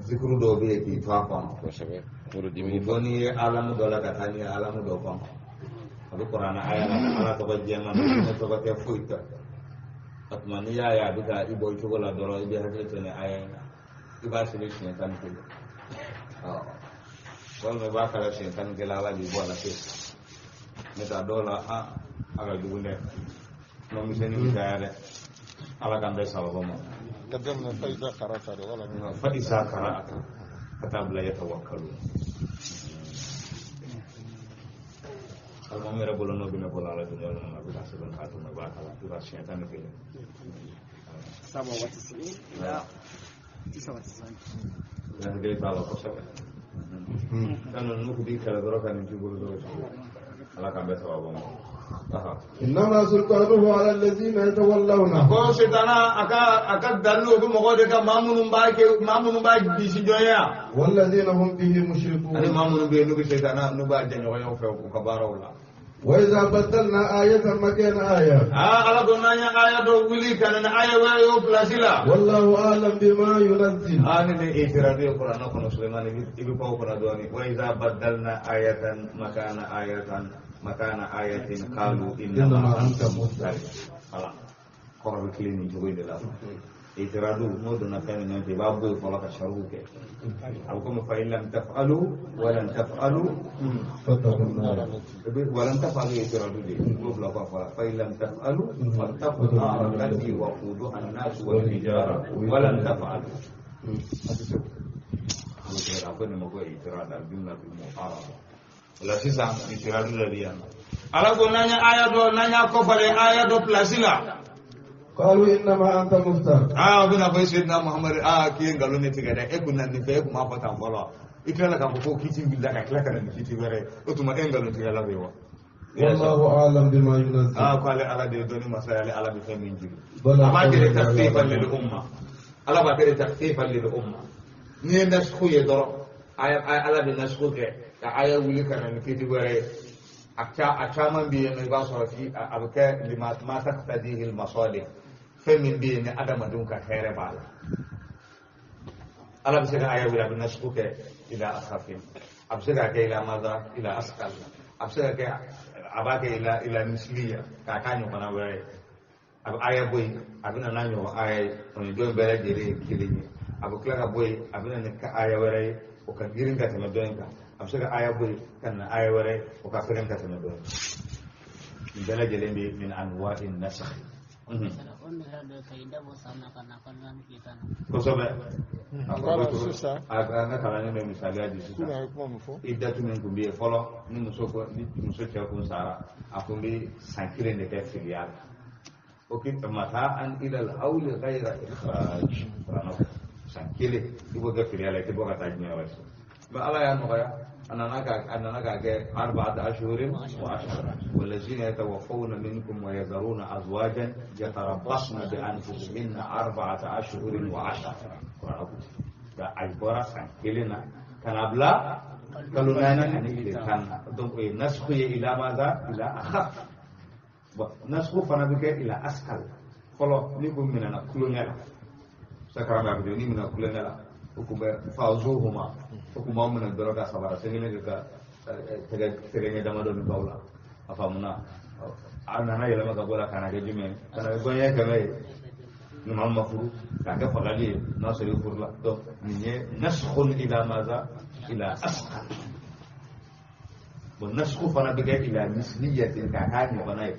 Zikiru dɔw bɛ yen k'i to a kɔnɔ kosɛbɛ fo n'i ye alamu dɔ la ka taa n'i ye alamu dɔ kɔnɔ a bɛ kuranɛ aya la ala tɔgɔ jɛman na ne tɔgɔ tɛ foyi tɛ o tuma n'i y'a ye a bɛ ka i bɔ i cogo la dɔrɔn i bɛ hakili to nin aya in na i b'a sɛbɛn siɲɛ 11 walima i b'a kalan siɲɛ 11 ala b'i bɔ a la pewu n'o tɛ a dɔw la a ka jugu dɛ kuma misɛnnin bɛ caya dɛ ala k'an bɛɛ sababu ma. قدمنا فإذا قرأت ولا فإذا قرأت كتاب لا يتوكلون. المهم رب العالمين بنا على الدنيا وما بحسب الخاتم وبارك الله في الشيطان في 97 إلى 99. لا هدي تعالى قصة. كانوا نقول كلا درك نجيب له على كم بسوابهم. إنما سلطانه على الذين يتولونه. والذين هم به مشركون. وإذا بدلنا آية مكان آية ala ko n'an ye aya dɔ wuli ka na ni aya wɛrɛ y'o pilasi la والله أعلم بما ينزل ni ne itiradu ye kuranɛ kɔnɔ Sulemani i bɛ pan o kunna dɔɔni wa iza badalna ayatan makana ayatan makana ayatin qalu innama anta muftari voilà kɔrɔ bɛ tilen nin cogo in de la itiradu n'o donna fɛn min ɲɔgɔn cɛ i b'a bɔ yen fɔlɔ ka sariw kɛ a bɛ komi fa in lam taf'alu walan taf'alu walan taf'alu itiradu de ye i b'o bila kɔ fɔlɔ fa in lam taf'alu fattaqu nar allati waquduha an-nas wal hijara walan taf'alu a tɛ se o a ko nin ma ko itiradu al-jumla bil-mu'arada o la sisan itiradu de bɛ yan nɔ ala ko n'an ye aya dɔ n'an y'a kɔfalen aya dɔ pilasi la قالوا إنما أنت مفتر bɛna fɔ Seydina Muhamadu k'i ye nkalon ne tigɛ dɛ e kun na nin fɛ e kun m'a fɔ tan fɔlɔ i tilala k'a fɔ ko kiti wulila ka tila ka na ni kiti wɛrɛ ye o tuma e nkalon tigɛla bɛ wa والله أعلم بما ينزل k'ale ala de ye dɔnni masa ye ale ala bɛ fɛn min jigi a b'a kɛ de takhfifan lil umma ala b'a kɛ de takhfifan lil umma n'i ye nasku ye dɔrɔn ala bɛ nasku kɛ ka aya wuli ka na ni kiti wɛrɛ ye a caman bɛ yen nɔ i b'a sɔrɔ a bɛ kɛ lima ma taqtadihi al masalih fɛn min bɛ yen ni adamadenw ka hɛrɛ b'a la ala bɛ se ka aya wuli a bɛ nasku kɛ ila akhafin a bɛ se k'a kɛ ila maza ila asqal a bɛ se ka kɛ a b'a kɛ ila misliya k'a k'a ɲɔgɔnna wɛrɛ ye a bɛ aya bɔ yen a bɛ na n'a ɲɔgɔn aya ye o ni dɔ in bɛɛ lajɛlen ye kelen ye a bɛ tila ka bɔ yen a bɛ na ni aya wɛrɛ ye o ka girin ka tɛmɛ dɔ in kan a bɛ se ka aya bɔ yen ka na aya wɛrɛ ye o ka fɛgɛn ka tɛmɛ dɔ in kan nin bɛɛ lajɛlen bɛ min anwa'i nasakh kosɛbɛ an ka kalanden bɛ misaliya di sisan i datu min tun bɛ yen fɔlɔ ni muso cɛ kun sara a kun bɛ san kelen de kɛ filiya la o ki mata'an ila al-hawli ghayra ikhraj san kelen i b'o kɛ filiya la i tɛ bɔ ka taa diɲɛ wɛrɛ mɛ ala y'a nɔgɔya a nana k'a kɛ arba'ata ashhurin wa ashara wallazina yatawaffawna minkum wa yadharuna azwajan yatarabbasna bi anfusihinna arba'ata ashhurin wa ashara nka a bɔra san kelen na ka na bila kalo 4 ani tile 10 na donc o ye nasku ye ila maza ila akhaf bon nasku fana bɛ kɛ ila askal fɔlɔ ni kun minɛna kulonkɛ la sakara b'a fɔ ni minɛna kulonkɛ la o kun bɛ fazuhuma o kun b'aw minɛ dɔrɔn ka sabara sen kelen kɛ ka tɛgɛ ɲɛ damadɔ ni baw la a faamuna a nana yɛlɛma ka bɔ la ka na kɛ jumɛn ka na kɛ gɔɲɛ 100 ye ni maa ma furu k'a kɛ fagali ye n'a sɔrɔ i furu la donc nin ye naskhun ila maza ila asqal bon nasku fana bɛ kɛ ila misliyatin k'a k'a ɲɔgɔnna ye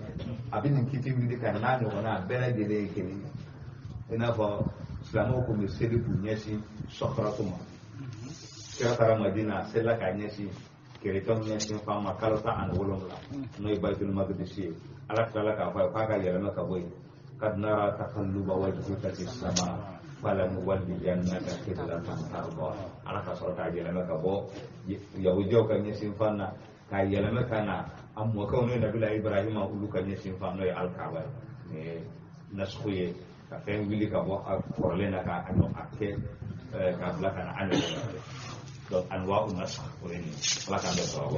a bɛ nin kiti wuli ka n'a ɲɔgɔnna a bɛɛ lajɛlen ye kelen ye i n'a fɔ silamɛw kun bɛ seli k'u ɲɛsin sɔkɔrɔtu ma kira taara Madina a selila k'a ɲɛsin kerecɛnw ɲɛsin fan ma kalo 17 n'o ye Baitul Maqdis ye ala tilala k'a fɔ a ye k'a ka yɛlɛma ka bɔ yen kad nara taqalluba wajhika fis sama falanuwalliyannaka qiblatan tardaha ala ka sɔrɔ k'a yɛlɛma ka bɔ yahudiyaw ka ɲɛsin fan na k'a yɛlɛma ka na a mɔkɛw n'o ye nabila Ibrahima olu ka ɲɛsin fan n'o ye alikaaba ye nin ye nasku ye ka fɛn wuli ka bɔ a kɔrɔlen na k'a kɛ k'a bila ka na an ɲɔgɔn donc anwa'u nasakh o ye nin ye ala k'an bɛɛ sɔrɔ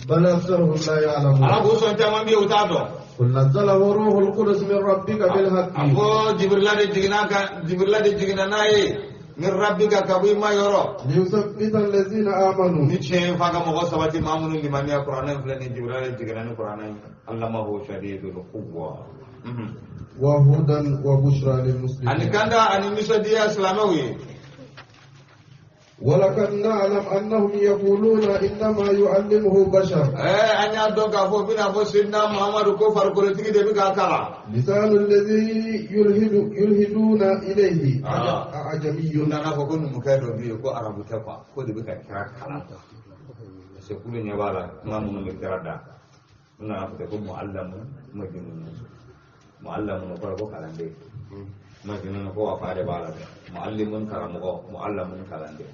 بل أكثرهم لا يعلمون ala k'o sɔn caman bɛ yen u t'a dɔn قل نزله روح القدس من ربك بالحق a ko Jibrila de jiginna n'a ye min rabbika ka bɔ i ma yɔrɔ ليثبت الذين آمنوا ni tiɲɛ ye f'a ka mɔgɔ sabati maa minnu limaniya kuranɛ in filɛ nin Jibrila de jiginna ni kuranɛ ye allamahu shadidul quwwa وهدى وبشرى للمسلمين ani kanda ani nisɔndiya silamɛw ye ولقد نعلم أنهم يقولون إنما يعلمه بشر an y'a dɔn k'a fɔ bɛna fɔ Seydina Muhamadu ko farikolotigi de bɛ k'a kalan لسان الذي يلهدون إليه أعجمي u nana fɔ ko numukɛ dɔ bɛ yen ko arabu tɛ quoi ko de bɛ ka kira kalan parce que k'olu ɲɛ b'a la kuma minnu bɛ kira da u nana fɔ ten ko muallamu majnun muallamun kɔrɔ ko kalanden majnun ko wa fa de b'a la dɛ muallimun karamɔgɔ muallamun kalanden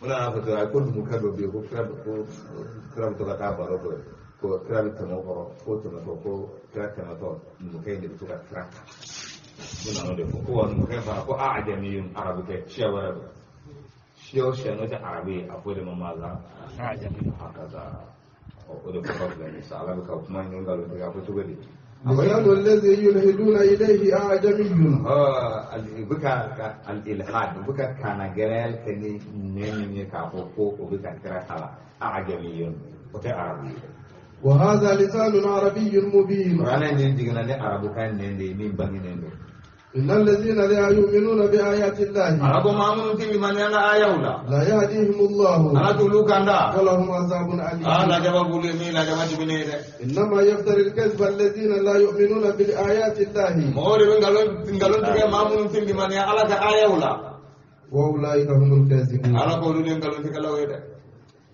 u nana fɔ ten ko numukɛ dɔ bɛ yen ko kira bɛ to ka taa baro dɔ ye ko kira bɛ tɛmɛ o kɔrɔ ko tɛmɛtɔ ko kira tɛmɛtɔ numukɛ in de bɛ to ka kira kalan u nana o de fɔ ko wa numukɛ in fana ko ajamiyun arabu tɛ siya wɛrɛ don siya o siya n'o tɛ arabu ye a fɔ o de ma maza hakaza O de fɔtɔ filɛ nin ye sa Ala bɛ ka kuma in nkalon tigɛ a fɔ cogo di لسان الذي يلحدون إليه أعجمي u bɛ ka al-ilhad u bɛ ka kana gɛlɛya kɛ ni nɛn min ye k'a fɔ ko o bɛ ka kira kalan a'jamiyyun o tɛ arabu ye وهذا لسان عربي مبين kuranɛ nin jiginna ni arabukan nɛn de ye min bangenen don إن الذين لا يؤمنون بآيات الله Ala ko maa minnu tɛ limaniya n ka ayaw la لا يهديهم الله Ala t'olu kanda ولهم عذاب أليم aa lajaba b'olu ye min lajaba diminen ye dɛ إنما يفتري الكذب الذين لا يؤمنون بآيات الله mɔgɔw de bɛ nkalon tigɛ maa minnu tɛ limaniya Ala ka ayaw la وأولئك هم الكاذبون Ala k'olu de nkalon tigɛlaw ye dɛ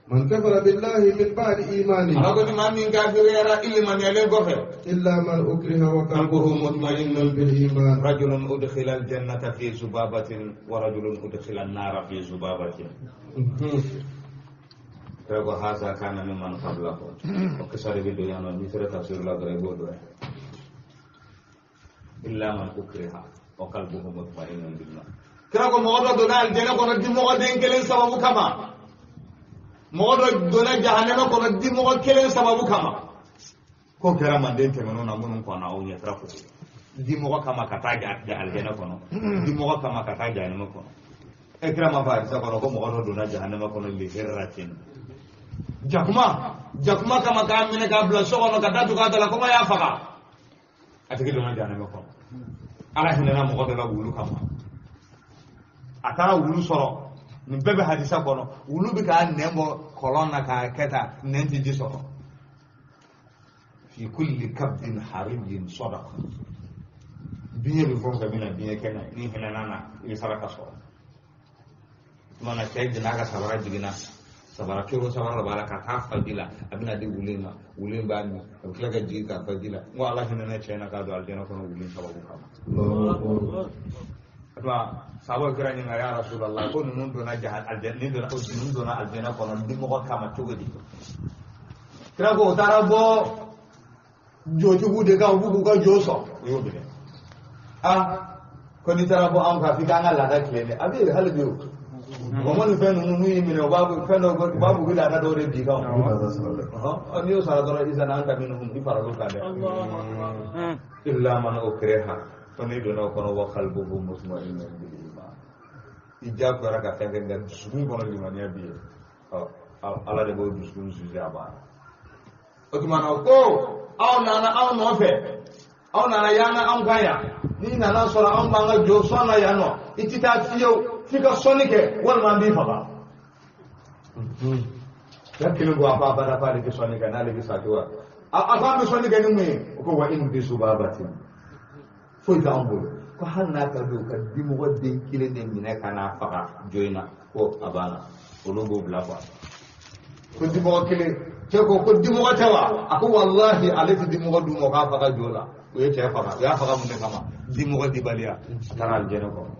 من كفر بالله من بعد إيمانه Ala ko ni maa min kafiriyara i limaniyalen kɔfɛ إلا من أكره وقلبه قلبه مطمئن بالإيمان رجل أدخل الجنة في زبابة ورجل أدخل النار في زبابة Kira هذا كان ممن قبلكم وكسر بالدنيا مثل تفسير الله غريب إلا من أكره وقلبه مطمئن بالإيمان Kira ko mɔgɔ dɔ donna alijɛnɛ kɔnɔ dimɔgɔ den kelen sababu kama mɔgɔ dɔ donna jahanɛmɛ kɔnɔ dimɔgɔ kelen sababu kama ko kɛra manden tɛmɛnenw na minnu kɔnna aw ɲɛ sira ko dimɔgɔ kama ka taa alijɛnɛ kɔnɔ dimɔgɔ kama ka taa jahanɛmɛ kɔnɔ e kira ma fɔ hadisa kɔnɔ ko mɔgɔ dɔ donna jahanɛmɛ kɔnɔ lihirratin jakuma kama k'a minɛ k'a bila so kɔnɔ ka datugu a da la kɔngɔ y'a faga a tigi donna jahanɛmɛ kɔnɔ Ala hinɛna mɔgɔ dɔ la wulu kama a taara wulu sɔrɔ nin bɛɛ bɛ hadisa kɔnɔ wulu bɛ k'a nɛn bɔ kɔlɔn na k'a kɛ tan nɛn tɛ ji sɔrɔ fi kulli kabdin harijin sadaqa biɲɛ bɛ fɛn o fɛn bɛ na biɲɛ kɛnɛ ni hinɛna na i bɛ saraka sɔrɔ tuma na cɛ jiginna a ka sabara jiginna sabara kero sabara dɔ b'a la ka taa fa ji la a bɛna di wulu in ma wulu in b'a min a bɛ tila ka jigin k'a fa ji la n ko Ala hinɛna cɛ in na k'a don alijɛnɛ kɔnɔ wulu in sababu kama tuma sababu kira ɲininka ya Rasulallah ko ninnu donna ninnu donna alijɛnɛ kɔnɔ dimɔgɔ kama cogo di kira ko o taara bɔ jotigiw de kan u b'u k'u ka jo sɔn u y'o minɛ ko n'i taara bɔ anw kan f'i k'an ka laada tilen dɛ a bɛ yen hali bi o mɔgɔ ni fɛn ninnu n'u y'i minɛ u b'a fɛn dɔw u b'a fɔ u bɛ laada dɔw de b'i kan n'i y'o sara dɔrɔn i sanna an ta minnu i faral'o kan dɛ illa man ukriha ko n'i donna o kɔnɔ wa qalbuhu mutma'innun bil iman i diyagoyara ka fɛn kɛ nka dusukun kɔnɔ limaniya b'i ye Ala de b'o dusukun susu a banna o tuma na ko aw nana anw nɔfɛ aw nana yaanga anw kan yan n'i nana sɔrɔ anw b'an ka jo sɔn na yan nɔ i tɛ taa fiyewu f'i ka sɔnni kɛ walima an b'i faga ya kelen ko a ko a bada k'ale tɛ sɔnni kɛ n'ale bɛ sa cogo a ko an bɛ sɔnni kɛ ni mun ye o ko wa in bi subabatin foyi t'anw bolo ko hali n'a ka di u ka dimɔgɔ den kelen de minɛ ka n'a faga jo in na ko a banna olu b'o bila quoi ko dimɔgɔ kelen cɛ ko dimɔgɔ tɛ wa a ko walahi ale tɛ dimɔgɔ d'u ma k'a faga jo la u ye cɛ faga u y'a faga mun de kama dimɔgɔ dibaliya a taara alijɛnɛ kɔnɔ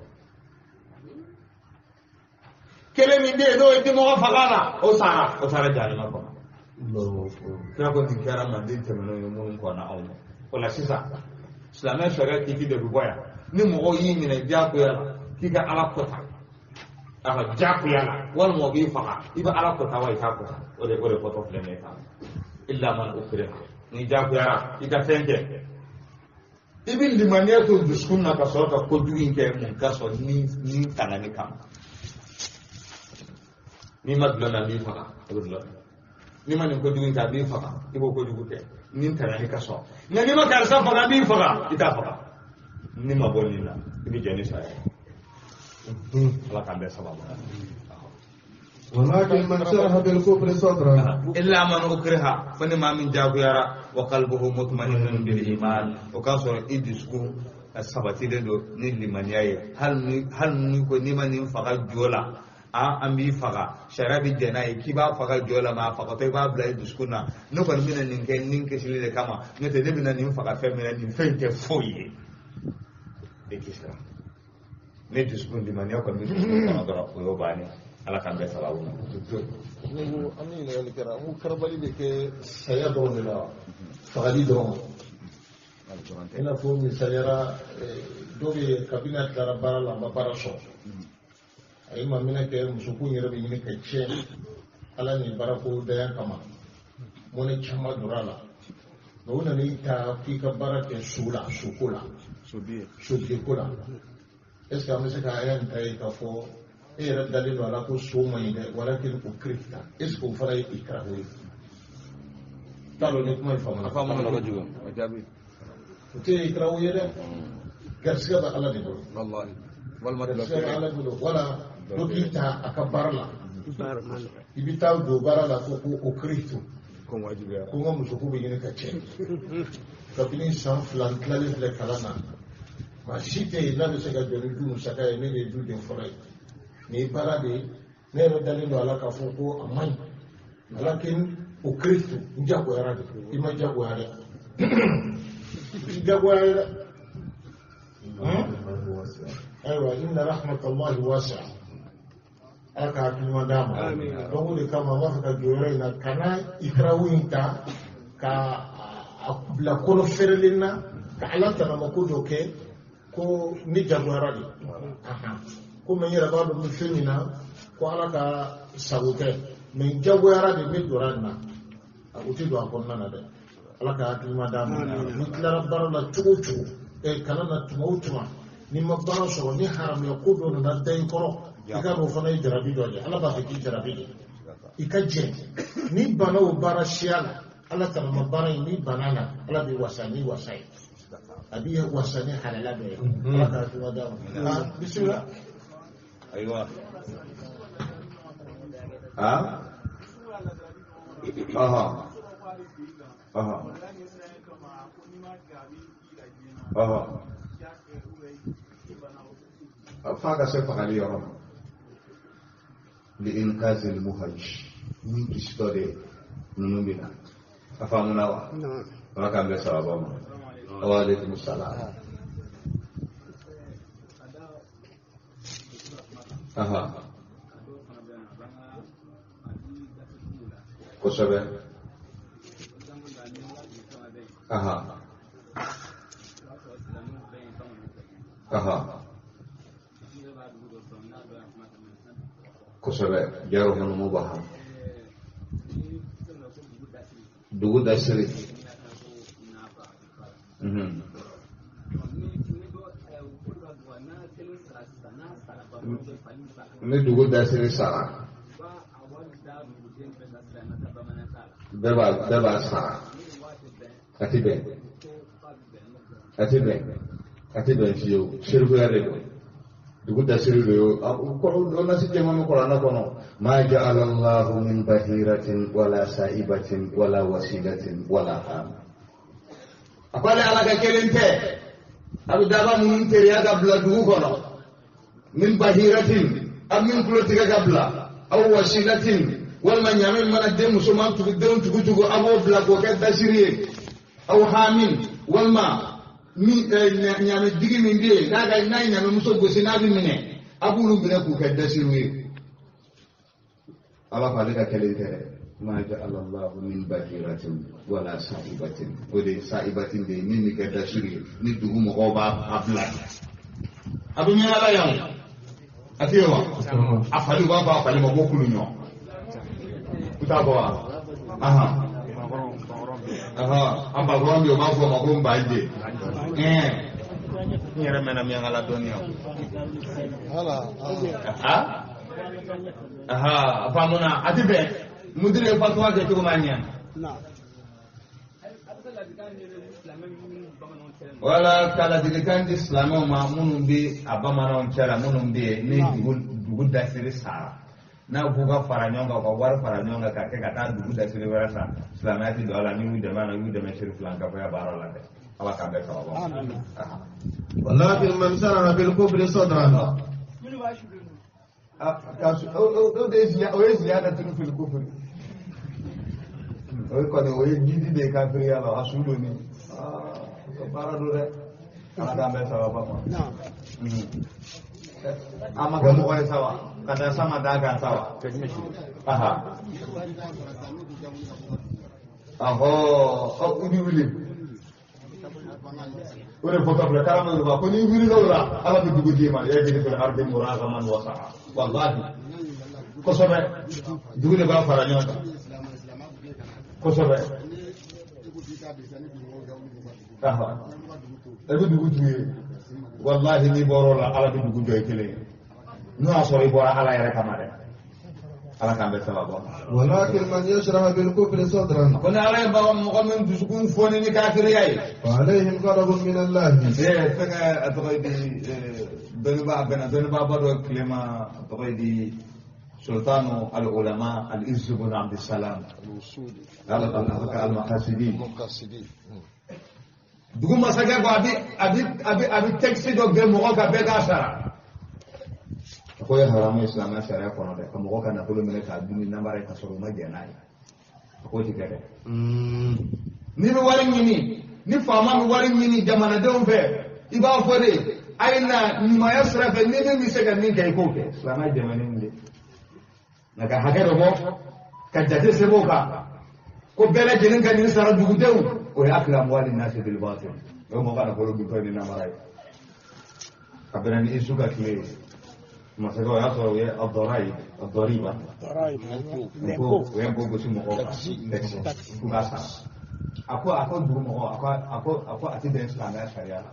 kelen min bɛ yen n'o ye dimɔgɔ faga la o sara o taara jahanama kɔnɔ kira ko nin kɛra manden tɛmɛnenw ye minnu kɔnna aw ma o la sisan silamɛ sariya kiti de bɛ bɔ yan ni mɔgɔw y'i minɛ diyagoya la k'i ka Ala kɔta a ka diyagoya la walima o b'i faga i bɛ Ala kɔta wa i t'a kɔta o de fɔtɔ filɛ nin ye tan illa man ukriha ni diyagoyara i ka fɛn kɛ i bɛ limaniya to dusukun na ka sɔrɔ ka kojugu in kɛ mun ka sɔrɔ ni tangani kama n'i ma dulɔ min a b'i faga i bɛ dulɔ min n'i ma nin kojugu in kɛ a b'i faga i b'o kojugu kɛ ni tangani ka sɔrɔ nka n'i ma karisa faga a b'i faga i t'a faga ni ma bɔ nin na i bɛ jɛ ni saya ye Ala k'an bɛɛ sababu ولكن من شرح بالكفر صدرا إلا من أكره فنما من جاغيارا وقلبه مطمئن بالإيمان وكان i dusukun sabatilen don ni limaniya ye hali ni ko n'i ma nin faga jo la an b'i faga sariya bɛ jɛn n'a ye k'i b'a faga jo la mɛ a fagatɔ i b'a bila i dusukun na ne kɔni bɛna nin kɛ nin kisili de kama n'o tɛ ne bɛna nin faga fɛn min na nin fɛn in tɛ foyi ye e kisira ne dusukun limaniya kɔni bɛ dusukun kɔnɔ dɔrɔn o y'o bannen Ala k'an bɛɛ sababu ma. Ne ko an bɛ ɲininkali kɛra n ko karabali bɛ kɛ saya dɔrɔn de la wa fagali dɔrɔn i n'a fɔ misaliyara dɔ bɛ yen kabini a tilara baara la a ma baara sɔrɔ a ye maminɛ kɛ musoko in yɛrɛ bɛ ɲini ka tiɲɛ Ala ni baarako daya kama mɔnɛ caman donna a la mɛ u nana i ta k'i ka baara kɛ so la soko la sobiyeko la est ce que an bɛ se ka aya nin ta ye k'a fɔ e yɛrɛ dalen don a la ko so man ɲi dɛ walakin o kirita est ce que o fana ye ikirahu ye t'a dɔn ni kuma in faamuna. A faamuna kojugu o jaabi. O tɛ ikirahu ye dɛ garisigɛ bɛ Ala de bolo. Walahi walima garisigɛ bɛ Ala bolo wala dɔ k'i ta a ka baara la i bɛ taa don baara la ko o kirito ko wajibiya ko n ka musoko bɛ ɲini ka tiɲɛ kabini san 2 n tilalen filɛ kalan na maa si tɛ yen n'a bɛ se ka jɔ ni du musaka ye ne de ye du den fɔlɔ ye nin ye baara de ye ne yɛrɛ dalen don a la k'a fɔ ko a man ɲi walakin o kirito n jagoyara de i ma jagoya dɛ i jagoya dɛ ayiwa inna rahmatallahi wasi'a ala ka hakili ɲuman d'a ma donc o de kama an b'a fɛ ka jɔ yɔrɔ in na kana ikirawu in ta ka a bila kɔnɔ fɛrɛlen na ka ala tanama ko dɔ kɛ ko ne jagoyara de komi n yɛrɛ b'a dɔn n bɛ fɛn min na ko ala ka sago tɛ mɛ n jagoyara de ne donna nin na o tɛ don a kɔnɔna na dɛ ala ka hakili ɲuman d'a ma n'i tilara baara la cogo o cogo kana na tuma o tuma n'i ma baara sɔrɔ ni haramuya ko dɔ nana da i kɔrɔ i ka n'o fana ye jarabi dɔ de ala b'a fɛ k'i jarabi de i ka jɛ n'i banna o baara siya la ala tanama baara in n'i banna la ala b'i wasa n'i wasa ye a b'i wasa ni halala dɔ ye ala ka hakili ɲuman d'a ma bisimila. Ayiwa ah aha aha aha f'a ka se fagali yɔrɔ ma li inqazil muhaj min kisitɔ de ninnu bɛ na a faamuna wa ala k'an bɛn sababa ma wa aleykum salaam aha kosɛbɛ aha aha kosɛbɛ jaro hɔnɔmu b'a kan dugu dasiri ni dugu dasiri sara bɛɛ b'a sara a ti bɛn a ti bɛn a ti bɛn fiyewu sirikuya de don dugu dasiri de yo kɔrɔ nasi jɛman bɛ kuranɛ kɔnɔ ma ja'ala Allahu min bahiratin wala sa'ibatin wala wasilatin wala ham a ko ale ala ka kelen tɛ a bɛ daba minnu teriya ka bila dugu kɔnɔ min bahiratin a min tulo tigɛ ka bila aw wasilatin walima ɲaamɛ mana den musoman tugu denw tugu tugu a b'o bila k'o kɛ dasiri ye aw hamin walima min ɲaamɛ digi min bɛ yen n'a ka n'a ye ɲaamɛmuso gosi n'a bɛ minɛ a b'olu minɛ k'u kɛ dasiriw ye ala ko ale ka kelen tɛ dɛ ma ja'ala Allahu min bahiratin wala sa'ibatin o de ye sa'ibatin de ye min bɛ kɛ dasiri ye ni dugu mɔgɔw b'a a bila a bɛ ɲɛna la yan o a tɛ yen wa a fali u b'a fɔ a fali ma ko kulu ɲɔ u t'a fɔ wa ahan an bakɔrɔn bɛ yen u b'a fɔ o ma ko nbaje n yɛrɛ mɛnna miyankala dɔɔnin o a faamuna a ti bɛn mudiri ye fatuwa kɛ cogo ma ɲɛ wala ka ladilikan di silamɛw ma minnu bɛ a bamananw cɛ la minnu bɛ yen ni dugu dasiri sara n'a k'u ka fara ɲɔgɔn kan u ka wari fara ɲɔgɔn kan k'a kɛ ka taa dugu dasiri wɛrɛ san silamɛya ti don a la n'i y'u dɛmɛ a la i y'u dɛmɛ siri filan kafoya baara la dɛ ala k'an bɛɛ sababa ma. walakin man saraha bil kufri sadran. O ye ziyadatun fil kufri o ye kɔni o ye jidi de ye kafiriya la a su donni o baara don dɛ ala k'an bɛɛ sababa ma. A ma kɛ mɔgɔ ye sa wa ka da sama d'a kan sa wa aha ahɔ i b'i wuli o de fɔtɔ filɛ karamɔgɔ b'a ko n'i wulila o la ala bɛ dugu d'i ma yajri fil ardi muragaman wa sa'a walahi kosɛbɛ dugu de b'a fara ɲɔgɔn kan. Kosɛbɛ. E bɛ dugu t'u ye. Walahi n'i bɔra o la Ala bɛ dugu jɔ i kelen ye. N'o y'a sɔrɔ i bɔra Ala yɛrɛ kama dɛ. Ala k'an bɛɛ sababa ma. Walakin man yashrah bil kufri sadran. Ko ni Ala ye mɔgɔ min dusukun foni ni kafiriya ye. Fa alayhim ghadabun min Allah. Fɛnkɛ a tɔgɔ ye di dɔnnibaa bɛnna dɔnnibaaba dɔ tilema a tɔgɔ ye di sultanu al-ulama al-Izz ibn Abd salam. Al-Maqasidi. Dugu masakɛ ko a bɛ taxe dɔ gɛn mɔgɔ kan bɛɛ k'a sara. A ko ye haramu ye silamɛya sariya kɔnɔ dɛ, ka mɔgɔ ka nafolo minɛ k'a dun ni namara ye ka sɔrɔ u ma jɛn n'a ye. A k'o ti kɛ dɛ. N'i bɛ wari ɲini, ni faama bɛ wari ɲini jamanadenw fɛ, i b'a fɔ de a ye na ɲumanya sira fɛ, ni min bɛ se ka min kɛ i k'o kɛ. Silamɛya dɛmɛ ni de. Nka ka hakɛ dɔ bɔ, ka jate sɛbɛn o kan, ko bɛɛ lajɛlen ka nin sara dugudenw, o ye akila amwali nasi bil batil. O ye mɔgɔ ka nafolo duntɔ ni namara ye. A bɛnna ni Isu ka tile ye. Masakɛ o y'a sɔrɔ u ye adɔriba u ye npo gosi mɔgɔw kan k'u k'a sara. A ko dugu mɔgɔw a ko a tɛ bɛn silamɛya sariya la.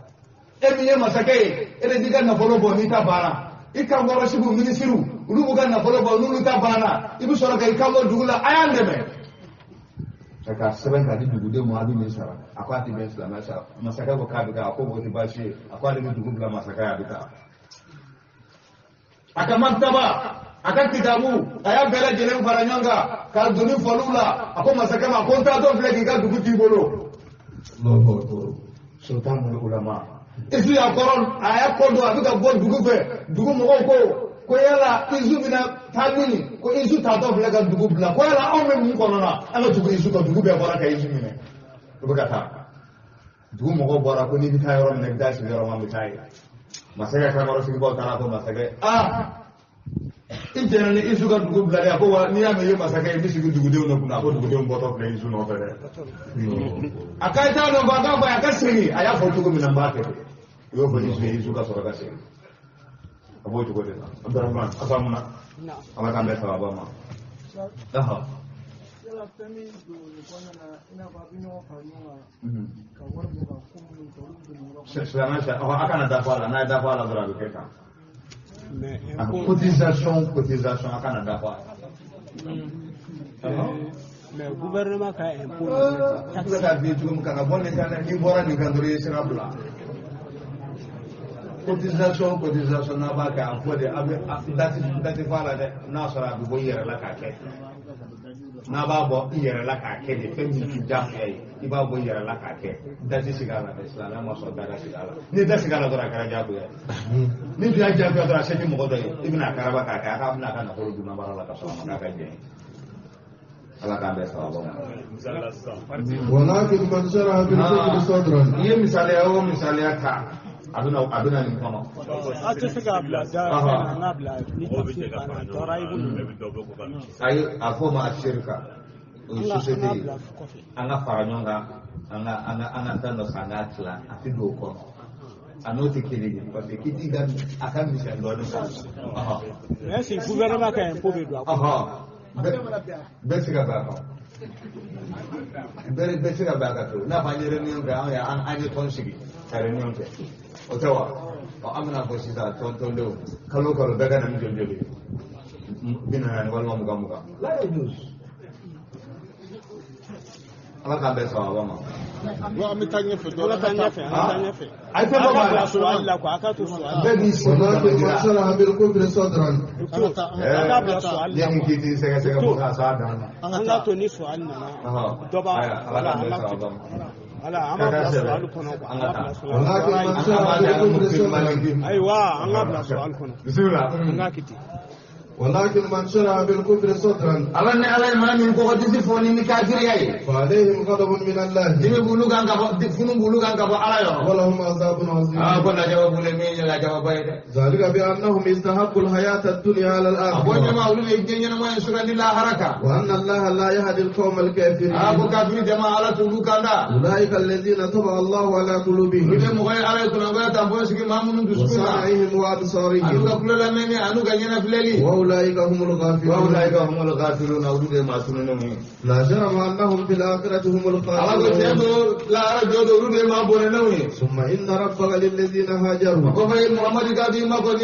E min ye masakɛ ye, e de b'i ka nafolo bɔ n'i ta banna. I kan kɔrɔsigiw minisiriw olu b'u ka nafolo bɔ n'olu ta banna, i bɛ sɔrɔ ka i kan bɔ dugu la, a y'an dɛmɛ. Ka sɛbɛn k'a di dugudenw ma a bɛ min sara. A ko a tɛ bɛn silamɛya sariya. Masakɛ ko k'a bɛ taa, a ko o tɛ baasi ye. A ko ale bɛ dugu bila masakɛ ye, a bɛ taa. A ka maktaba, a ka kitabu, a y'a bɛɛ lajɛlen fara ɲɔgɔn kan k'a doni fɔliw la. A ko masakɛ ma ko n taatɔ filɛ k'i ka dugu t'i bolo. Sultanul ulama. Isu y'a kɔrɔ, a y'a kɔ don, a bɛ ka bɔ dugu fɛ. Dugu mɔgɔw ko yala Isu bɛna taa min, ko Isu taatɔ filɛ ka dugu bila, ko yala anw bɛ mun kɔnɔ na, an ka tugu Isu ka dugu bɛɛ bɔra ka Isu minɛ. U bɛ ka taa. Dugu mɔgɔw bɔra ko n'i bɛ taa yɔrɔ min na, i bɛ taa sigi yɔrɔ min, an bɛ taa yen. Masakɛ kankɔrɔsigibaw taara ko masakɛ, i jɛnna ni Isu ka dugu bila dɛ. A ko wa n'i y'a mɛn i ye masakɛ ye, i bɛ sigi dugudenw de kunna. A ko dugudenw bɔtɔ filɛ Isu nɔfɛ dɛ. A ka t'a dɔn ko a k'a fɔ a ka segin, a y'a fɔ cogo min na n b'a kɛ ten. U y'o fɔ Isu ye, Isu ka sɔrɔ ka segin. A b'o cogo de la. Abdurahman, a faamuna. Ala k'an bɛn sababa ma. Yala fɛn min don nin kɔnɔna na, i n'a fɔ a bɛ ɲɔgɔn fara ɲɔgɔn kan ka wari bɔ ka ko minnu kɛ, olu bɛ don ɲɔgɔn kɔnɔ. Silamɛ a kana dafa a la, n'a ye dafa a la dɔrɔn a bɛ kɛ tan. Cotisation a kana dafa a la. Mais gouvernement ka impôt. N bɛ k'a f'i ye cogo min kana bɔ nin kan dɛ, n'i bɔra nin kan dɔrɔn i ye sira bila. Cotisation n'a b'a kɛ a fɔ de a bɛ dati fɔ a la dɛ, n'a sɔrɔ a bɛ bɔ i yɛrɛ la k'a kɛ. N'a b'a bɔ i yɛrɛ la k'a kɛ de, fɛn min t'i diyagoya ye, i b'a bɔ i yɛrɛ la k'a kɛ. Da ti sigi a la dɛ, silamɛya ma sɔn da ka sigi a la. N'i da sigi a la dɔrɔn a kɛra diyagoya ye. Ni dun y'a diyagoya dɔrɔn a se tɛ mɔgɔ dɔ ye, i bɛna a karaba k'a kɛ, a k'a bɛna a ka nafolo dun baara la ka sɔrɔ a ma k'a ka jɛn ye. Ala k'an bɛɛ sababa ma. Walakin man sharaha bil kufri sadran. N'i ye misaliya o misaliya ta, a bɛna nin kɔnɔ. A tɛ se k'a bila da an k'a bila ni tafsir banna a tɔra i bolo. Ayi, a fɔ o ma asirika. O ye société ye. An ka fara ɲɔgɔn kan, an ka fɛn dɔ san k'a tila, a tɛ don o kɔnɔ. A n'o tɛ kelen ye parce que kiti ka a ka misɛn dɔɔnin. Mais est-ce que gouvernement ka impôt bɛ don a kɔnɔ? Bɛɛ se ka bɛn a kan. Bɛɛ se ka bɛn a kan pewu. N'a fɔ an ye réunion kɛ, an ye tɔn sigi ka réunion kɛ. O tɛ wa? Ɔ, an bɛna fɔ sisan tɔndenw kalo kalo bɛɛ ka na ni joli joli ye. 40 walima 20. La yajuz. Ala k'an bɛn sababa ma. An bɛ taa ɲɛfɛ dɔɔnin. An ka taa ɲɛfɛ, an ka taa ɲɛfɛ. A ye fɛn dɔ b'a la. Suwali la quoi, a ka to suwali. Bɛɛ b'i sen don Walakin man sharaha bil kufri sadran. An k'a bila suwali la Yanni quoi. k'i t'i sɛgɛsɛgɛ fo k'a s'a dan na. An k'a to ni suwali nana. Dɔ b'a Ala k'an bɛn sababa ma. Voilà, an b'a bila suwali kɔnɔ quoi. An k'a bila suwali. Walakin man sharaha bil kufri sadran. Ayiwa, an k'a bila suwali kɔnɔ. Bisimila. An k'a kɛ ten. ولكن من شرع بالكفر صدرا ala ni ala ye maa min kɔgɔ disi fɔ ni kafiriya ye فعليهم غضب من الله dimi b'olu kan ka bɔ funu b'olu kan ka bɔ ala yɔrɔ ولهم عذاب عظيم aa ko lajaba b'olu min ye lajaba ye dɛ ذلك بأنهم استحبوا الحياة الدنيا على a ko الآخرة ɲɛma olu de ye diɲɛ ɲɛnama ye sugandi lahara kan وأن الله لا يهدي القوم aa ko الكافرين kafiri jama ala t'olu kan da أولئك الذين طبع الله على olu قلوبهم de mɔgɔ ye ala ye kunnagoya ta bɔ sigi maa minnu dusukun na وسمعهم an'u ka وأبصارهم kulo lamɛnni an'u ka ɲɛnafilɛli وأولئك هم الغافلون وأولئك هم الغافلون أولئك ما سننهم لا جرم أنهم في الآخرة هم الخاسرون لا رجل ما بوننهم ثم إن ربك للذين هاجروا وفي محمد قادم ما قد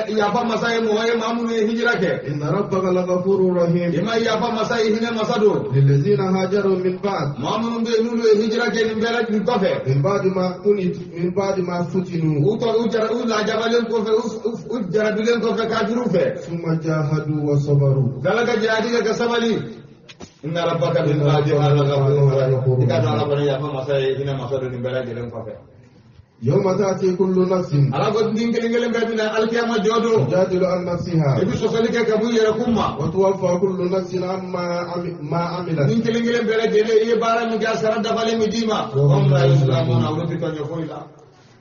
يافا مساي موي مامون هجرك إن ربك لغفور رحيم إما يافا مساي هنا مسادو للذين هاجروا من بعد مامون بنولو هجرك من بلد من كفه من بعد ما كنت من بعد ما فتنوا ولا جبلين كفه وجربلين كفه كافروا ثم جاهدوا وصبروا قالك جاهدوا كسبلي إن ربك بالغافور رحيم إذا ربنا يافا مساي هنا مسادو من بلد من كفه يوم تأتي كل نفس على قد نينكل بين القيامة جودو تجادل عن نفسها يبي سوسلك كابو يركما وتوفى كل نفس عما ما عملت نينكل بين جيل يبارا مجا سرد بالي مديما هم لا يسلمون أولئك يقولون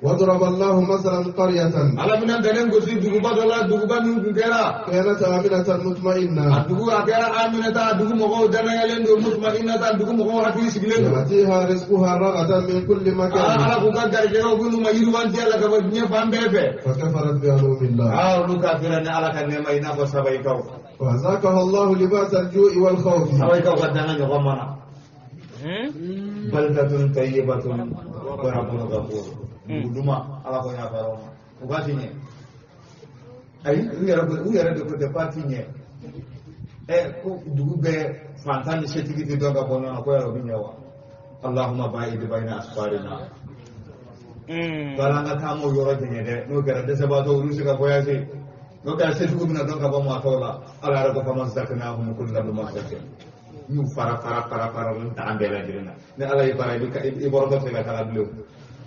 وضرب الله مثلا قرية على من دلن غسي دغبا دولا دغبا من كيرا كانت آمنة مطمئنة دغوا كيرا آمنة دغ مغو دنيالن دو مطمئنة دغ مغو حكي سيغلن يأتيها رزقها رغدا من كل مكان على كوكا غارجو غنو ما يروان دي على كبا ني فام بيبه فكفرت بأنعم الله لو كافرن على كنما ينا كو سبايكاو فأذاقها الله لباس الجوع والخوف سبايكاو غدانا نغمنا بلدة طيبة ورب غفور Duma ala ko nya faro o ga tinye ay u yɛrɛ de ko tɛ pa tinye ɛ ko dugu bɛɛ fantan ni setigi tɛ dɔn ka bɔ ɲɔgɔn na ko yɛrɛ o bɛ ɲɛ wa Allahumma ba'id bayna asfarina bala an ka taa m'o yɔrɔ jɛɲɛ dɛ n'o kɛra dɛsɛbaatɔ olu se ka voyager n'o kɛra setigiw bɛna dɔn ka bɔ maatɔw la ala yɛrɛ ko famazzaknahum kulla mumazzakin n'u fara fara fara fara n t'an bɛɛ lajɛlen na ni ala y'i fara i bɔrɔtɔ tɛ ka taga bilen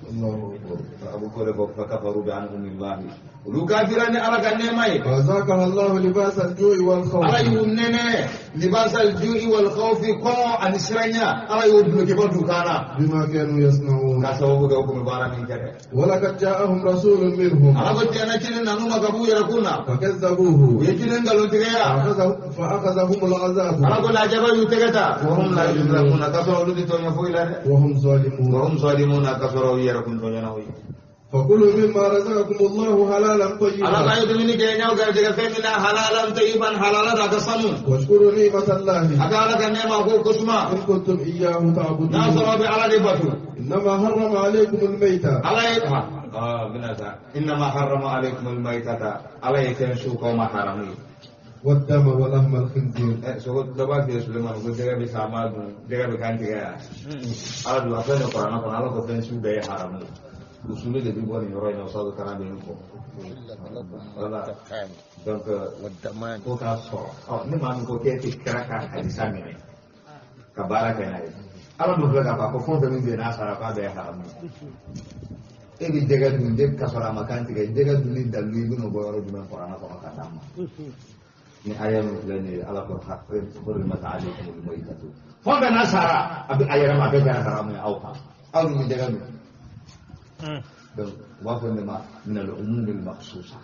الله أكبر أبو كلب فكفروا بأنعم الله ولو كافران على كنعمة فأذاقها الله لباس الجوع والخوف على يومنا لباس الجوع والخوف قوم أن سرنيا على يوم كبر دكانا بما كانوا يصنعون كسبوا بكم مبارك من كده ولقد جاءهم رسول منهم على قد جاءنا كنا نوما كبو يركونا فكذبوه ويكنا قالوا تجيا فأخذهم العذاب على قد عجبا يتجتا وهم لا يظلمون كسروا لدي وهم ظالمون وهم ظالمون كسروا يركون تونيا فكلوا مما رزقكم الله حلالا طيبا على قاعدة من كينيا وكذا فمنا حلالا طيبا حلالا رقصنوا واشكروا نعمة الله أقال كنعمة أخو كسمة إن كنتم إياه تعبدون ناصر على ربته إنما حرم عليكم الميتة على إنما حرم عليكم الميتة على يتنسوا قوم حرمين والدم ولحم الخنزير سو دبا في سليمان ko daga bi sama dun daga bi kan tiga ala du afene qur'an ko ala ko fensu be haramu usulu de bi boni yoro ina usadu kana be ko wala donc والدمان ko ka so ni ma ko ke ti kra ka hadisa mine ka baraka na ala du ka ba ko fon be min na sara ka be haramu e bi daga dun de ka sara makan tiga daga dun ni dalu ibn bo yoro dun qur'an ko ka tama ni aya min filɛ nin ye ala ko hurrimat alaykum al-maytatu fɛn bɛɛ n'a sara a bɛ a yɛrɛ ma a bɛɛ kɛra haramu ye aw kan aw ni dɛgɛ don donc u b'a fɔ ne ma min al-umum al-makhsusa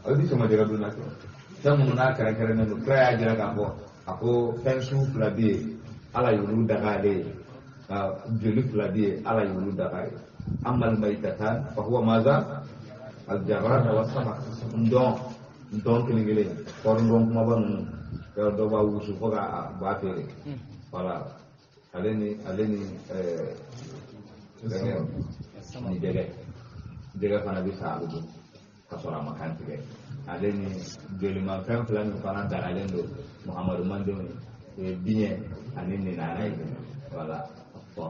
aw bi sama jɛgɛ dun na kɛ fɛn minnu n'a kɛrɛnkɛrɛnnen don kira y'a jira k'a fɔ a ko fɛn su fila bɛ yen ala y'olu daga ale ye joli fila bɛ yen ala y'olu daga ye amma al-maytatan fa huwa maza al-jarrad wa samak ndɔn ndɔn kelen kelen kɔri ndɔn kumaba ninnu yɔrɔ dɔw b'a wusu fo ka ba feere wala ale ni fɛngɛ ni jɛgɛ fana bɛ sa a bɛ dun ka sɔrɔ a ma kan tigɛ ale ni jolimanfɛn fila min fana dagalen don Muhamadu mandenw ye o ye biɲɛ ani ninana ye wala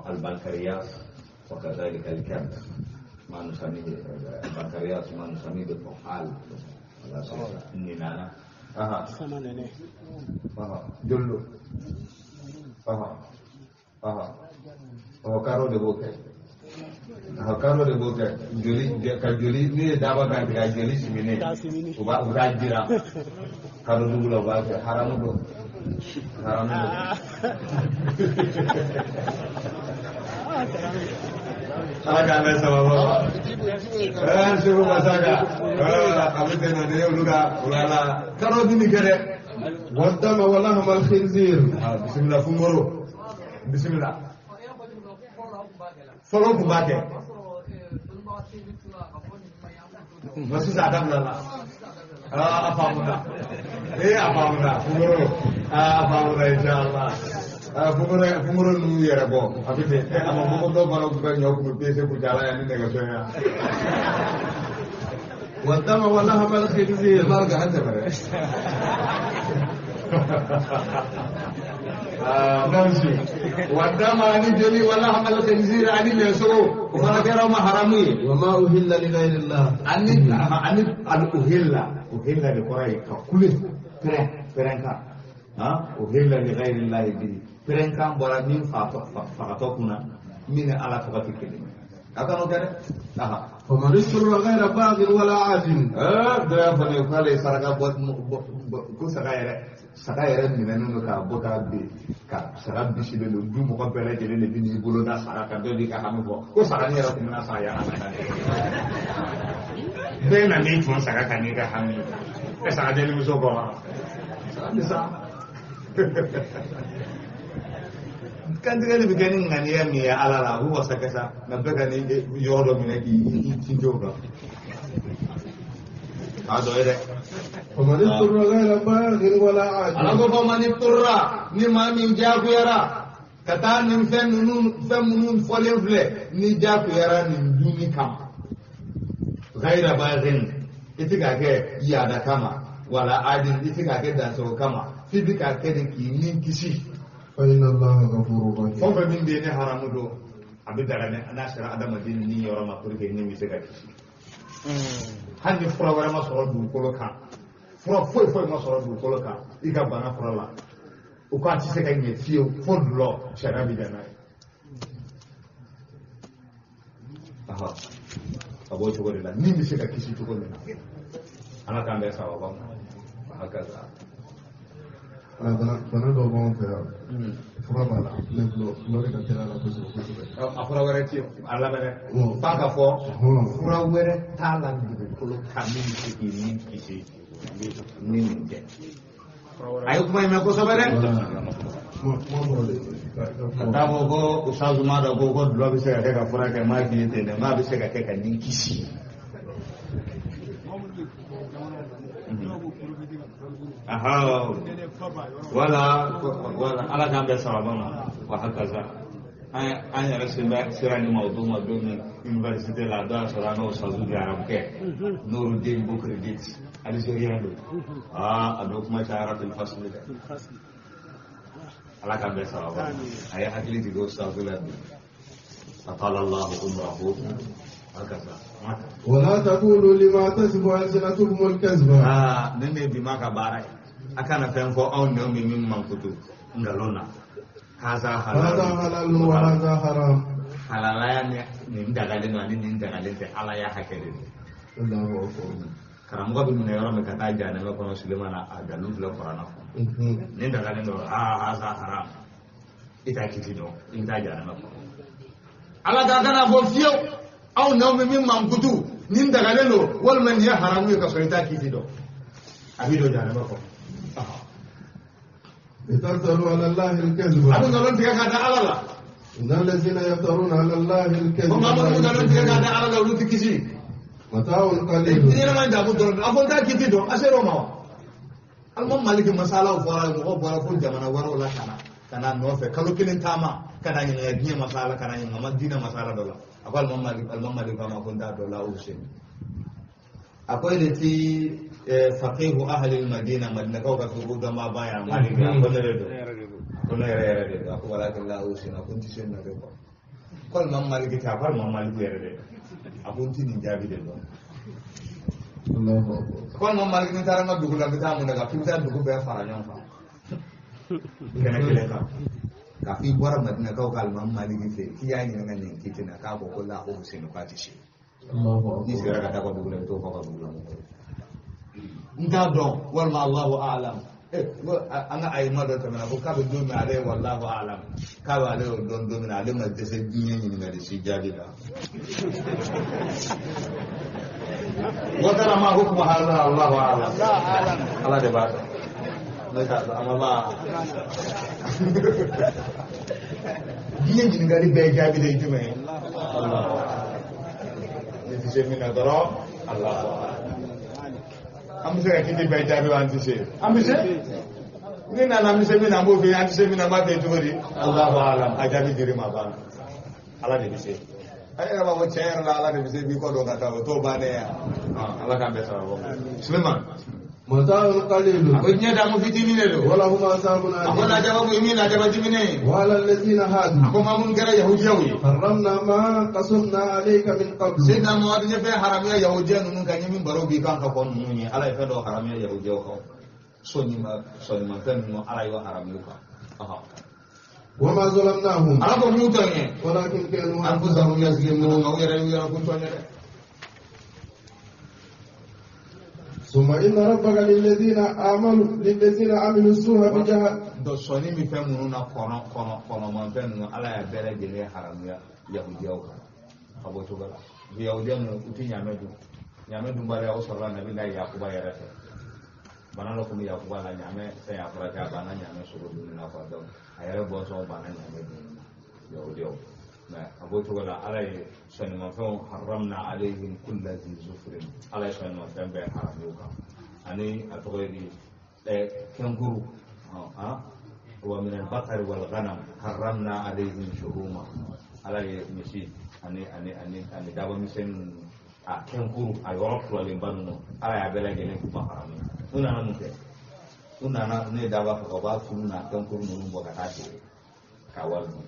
albankariyas wa kazalika alkabd ma nusamihi albankariyas ma nusamihi bil-fuhal Ninana. Aha. Sama nene. Aha. Jollo. Aha. Aha. Oh karo de boke. Aha karo de boke. Joli ka joli ni daba ka ka joli simine. Uba uba jira. Karo dugu la ba ke haramu do. Haramu do. Ala k'an bɛn sababa ma. Segu Masaka. A bɛ ten nɔ nin ye olu ka wala karo dun nin kɛ dɛ. والدم ولحم الخنزير. Bisimila Fungoro. Bisimila. Fɔlɔ tun b'a kɛ. Nka sisan a dabila la. A faamuna a faamuna fungoro a faamuna inshallah fungoro fungoro ninnu yɛrɛ bɔ a bɛ ten a ma fɔ ko dɔw fana k'u ka ɲɔ kun bɛ pese kucala yan ni nɛgɛso ye والدم ولحم الخنزير b'a kan tɛmɛ dɛ نمشي والدم ani joli ولحم الخنزير ani lɛsogo o fana kɛra ma haramu ye وما أهل لغير الله ani ani al uhilla uhilla de kɔrɔ ye ka kule pɛrɛn pɛrɛn kan uhilla li ghayri llahi bihi pɛrɛn kan bɔra min fagatɔ kunna min ni ala tɔgɔ tɛ kelen ye a kan'o kɛ dɛ فمن اضطر غير باغ ولا عاد dɔ y'a fɔ ne ye k'ale ye saraka bɔ ko saga yɛrɛ saga yɛrɛ minɛnen don k'a bɔ k'a bin ka saga bisilen don du mɔgɔ bɛɛ lajɛlen de bɛ n'i bolo da saga kan bɛɛ b'i ka hami fɔ ko saga nin yɛrɛ tun bɛna san yan bɛɛ nan'i tun saga kan n'i ka hami ye ɛ saga denmuso kɔ wa saga bɛ sa kantigɛli bɛ kɛ ni ŋaniya min ye ala la a bɛ wasa kɛ sa nka bɛɛ ka ni yɔrɔ dɔ minɛ k'i tintin o kan a dɔ ye dɛ. فمن اضطر غير باغ ولا عاد ala ko faman iturra ni maa min diyagoyara ka taa nin fɛn ninnu fɛn minnu fɔlen filɛ ni diyagoyara nin dunni kama ghayra baghin i tɛ k'a kɛ yaada kama wala adin i tɛ k'a kɛ dansago kama f'i bɛ k'a kɛ de k'i ni kisi فإن الله غفور رحيم fɛn o fɛn min bɛ yen ni haramu don a bɛ daga n'a sera adamaden ni yɔrɔ ma pour que ni bɛ se ka kisi hali ni fura wɛrɛ ma sɔrɔ dugukolo kan fura foyi foyi ma sɔrɔ dugukolo kan i ka bana fura la o k'a tɛ se ka ɲɛ fiyewu fo dulɔ sariya bɛ dan n'a ye a b'o cogo de la min bɛ se ka kisi cogo min na ala k'an bɛɛ sababa ma hakaza bana dɔw b'anw fɛ yan fura b'a la mɛ gulɔ de ka teli a la kosɛbɛ kosɛbɛ a fura wɛrɛ tɛ a lamɛn dɛ f'a ka fɔ fura wɛrɛ t'a la dugukolo kan min bɛ se k'i ni kisi ni nin tɛ a ye kuma in mɛn kosɛbɛ dɛ ka taa fɔ ko usazu ma dɔn ko dulɔ bɛ se ka kɛ ka fura kɛ m'a f'i ye ten dɛ m'a bɛ se ka kɛ ka nin kisi. Wala wala ala k'an bɛɛ sababa ma wa hakaza an yɛrɛ sera nin ma o don ma don min université la dɔ y'a sɔrɔ an n'o sazu de arabukɛ Nouruddin Boukhridit algérien don a don kuma cayara fil fasli dɛ ala k'an bɛɛ sababa ma a ye hakili jigin o sazu la bi atala Allahu umrahu hakaza. ولا تقولوا لما تصف ألسنتكم الكذب nin de bi ma ka baara ye a kana fɛn fɔ anw nɛw bɛ min mankutu nkalon na haza halal wa haza haram halalaya ni nin dagalen don ani nin dagalen tɛ ala y'a hakɛ de don Allahu akbar karamɔgɔ bɛ minɛ yɔrɔ min ka taa jahanama kɔnɔ Sulemana a dalu filɛ kuranɛ kɔnɔ nin dagalen don haza haram i t'a kiti dɔn i bɛ taa jahanama kɔnɔ ala k'a kana fɔ fiyewu aw n'aw bɛ min mankutu nin dagalen don walima nin ye haramu ye ka sɔrɔ i t'a kiti dɔn a b'i don jahanama kɔnɔ. لتفتروا على الله الكذب a bɛ nkalon tigɛ ka da ala la. إن الذين يفترون على الله الكذب ko maa minnu bɛ nkalon tigɛ ka da ala la olu tɛ kisi. متاع قليل ni yɛrɛ ma damu dɔrɔn a fɔ n t'a kiti dɔn a ser'o ma wa. Alimami Maliki masalaw fɔra mɔgɔw bɔra fo jamana wɛrɛw la ka na nɔfɛ kalo kelen taama ka na ɲininka diɲɛ masala ka na ɲininka ma diinɛ masala dɔ la a ko alimami Maliki ko a ma ko n t'a dɔn la o sen. A ko e de ti faqihu ahli madina madinakaw ka fiqhu dɔn ma ban yan Maliki a ko ne de don ko ne yɛrɛ yɛrɛ de don a ko walakin la o sen a ko n ti se nin na de quoi ko alimami Maliki tɛ a ko alimami Maliki yɛrɛ de don a ko n ti nin jaabi de dɔn. Ko alimami Maliki ni taara n ka dugu la n bɛ taa mun de kan k'i bɛ taa dugu bɛɛ fara ɲɔgɔn kan kɛnɛ kelen kan k'a fɔ i bɔra madinakaw ka alimami Maliki fɛ yen k'i y'a ɲininka nin kiti na k'a ko ko la o sen k'a ti se. N'i sigira ka taa ka dugu la i bɛ t'o fɔ ka dugu la mɔgɔw ye. N t'a dɔn walima Allahu a'lam an ka ayima dɔ tɛmɛna ko k'a bɛ don min ale ye wallahu a'lam k'a bɛ ale y'o dɔn don min na ale ma dɛsɛ diɲɛ ɲininkali si jaabi la. Watara ma hukmu hadha Allahu a'lam. Ala de b'a dɔn. Ne t'a dɔn a ma ban. Diɲɛ ɲininkali bɛɛ jaabi de ye jumɛn ye? Allahu a'lam. Ni tɛ se min na dɔrɔn Allahu a'lam. An bɛ se ka kiti bɛɛ jaabi wa an tɛ se? An bɛ se. Ni nana an bɛ se min na an b'o f'i ye, an tɛ se min na an b'a f'i ye cogo di? Allahu alam. A jaabi dir'i ma a banna. Ala de bɛ se. A yɛrɛ b'a fɔ tiɲɛ yɛrɛ la Ala de bɛ se b'i kɔ don ka taa o t'o bannen ye. Ala k'an bɛɛ sababa. Suleiman. متاع قليل. A ko diɲɛ damu fitinin de don. ولهم عذاب A ko أليم. lajaba b'u min lajaba diminen ye. وعلى الذين A هادوا ko maa minnu kɛra yahudiyaw ye. حرمنا ما قصصنا عليك من قبل. Seydina Muhammad ye fɛn haramuya yahudiya ninnu kan, n ye min baro b'i kan ka kɔn ninnu ye, Ala ye fɛn dɔw haramuya yahudiyaw kan. Sɔnimafɛn ninnu Ala y'o haramuya u kan. وما ظلمناهم Ala ko m'u tɔɲɛ. ولكن كانوا Anfusahum yazlimun, aw yɛrɛ y'u yɛrɛ kun tɔɲɛ dɛ. ثم إن ربك للذين آمنوا للذين عملوا السوء بجهل. Donc sɔnni bɛ fɛn minnu na kɔnɔ kɔnɔ kɔnɔmafɛn ninnu Ala y'a bɛɛ lajɛlen haramuya yahudiyaw kan ka bɔ cogo la. Yahudiya ninnu u ti ɲaamɛ dun. Ɲaamɛ dunbaliya o sɔrɔla Nabi Yakuba yɛrɛ fɛ. Bana dɔ tun bɛ Yakuba la, ɲaamɛ fɛn y'a furakɛ, a banna ɲaamɛ sogo dunni na quoi. Donc a yɛrɛ bɔnsɔnw banna ɲaamɛ dunni na yahudiyaw. Mais a b'o cogo la Ala ye sɔnnimafɛnw haramna alayhim kulla zi zufrin, Ala ye sɔnnimafɛn bɛɛ haramuya u kan. Ani a tɔgɔ ye di kɛnkuru wa min al-baqari wal ghanam haramna alayhim shuhuma, Ala ye misi ani ani ani ani daba misɛnnin ninnu a kɛnkuru a yɔrɔ turalenba ninnu Ala y'a bɛɛ lajɛlen k'u ma haramuya. U nana mun kɛ? U nana ne daba faga, u b'a funu n'a kɛnkuru ninnu bɔ ka taa feere k'a wari dun.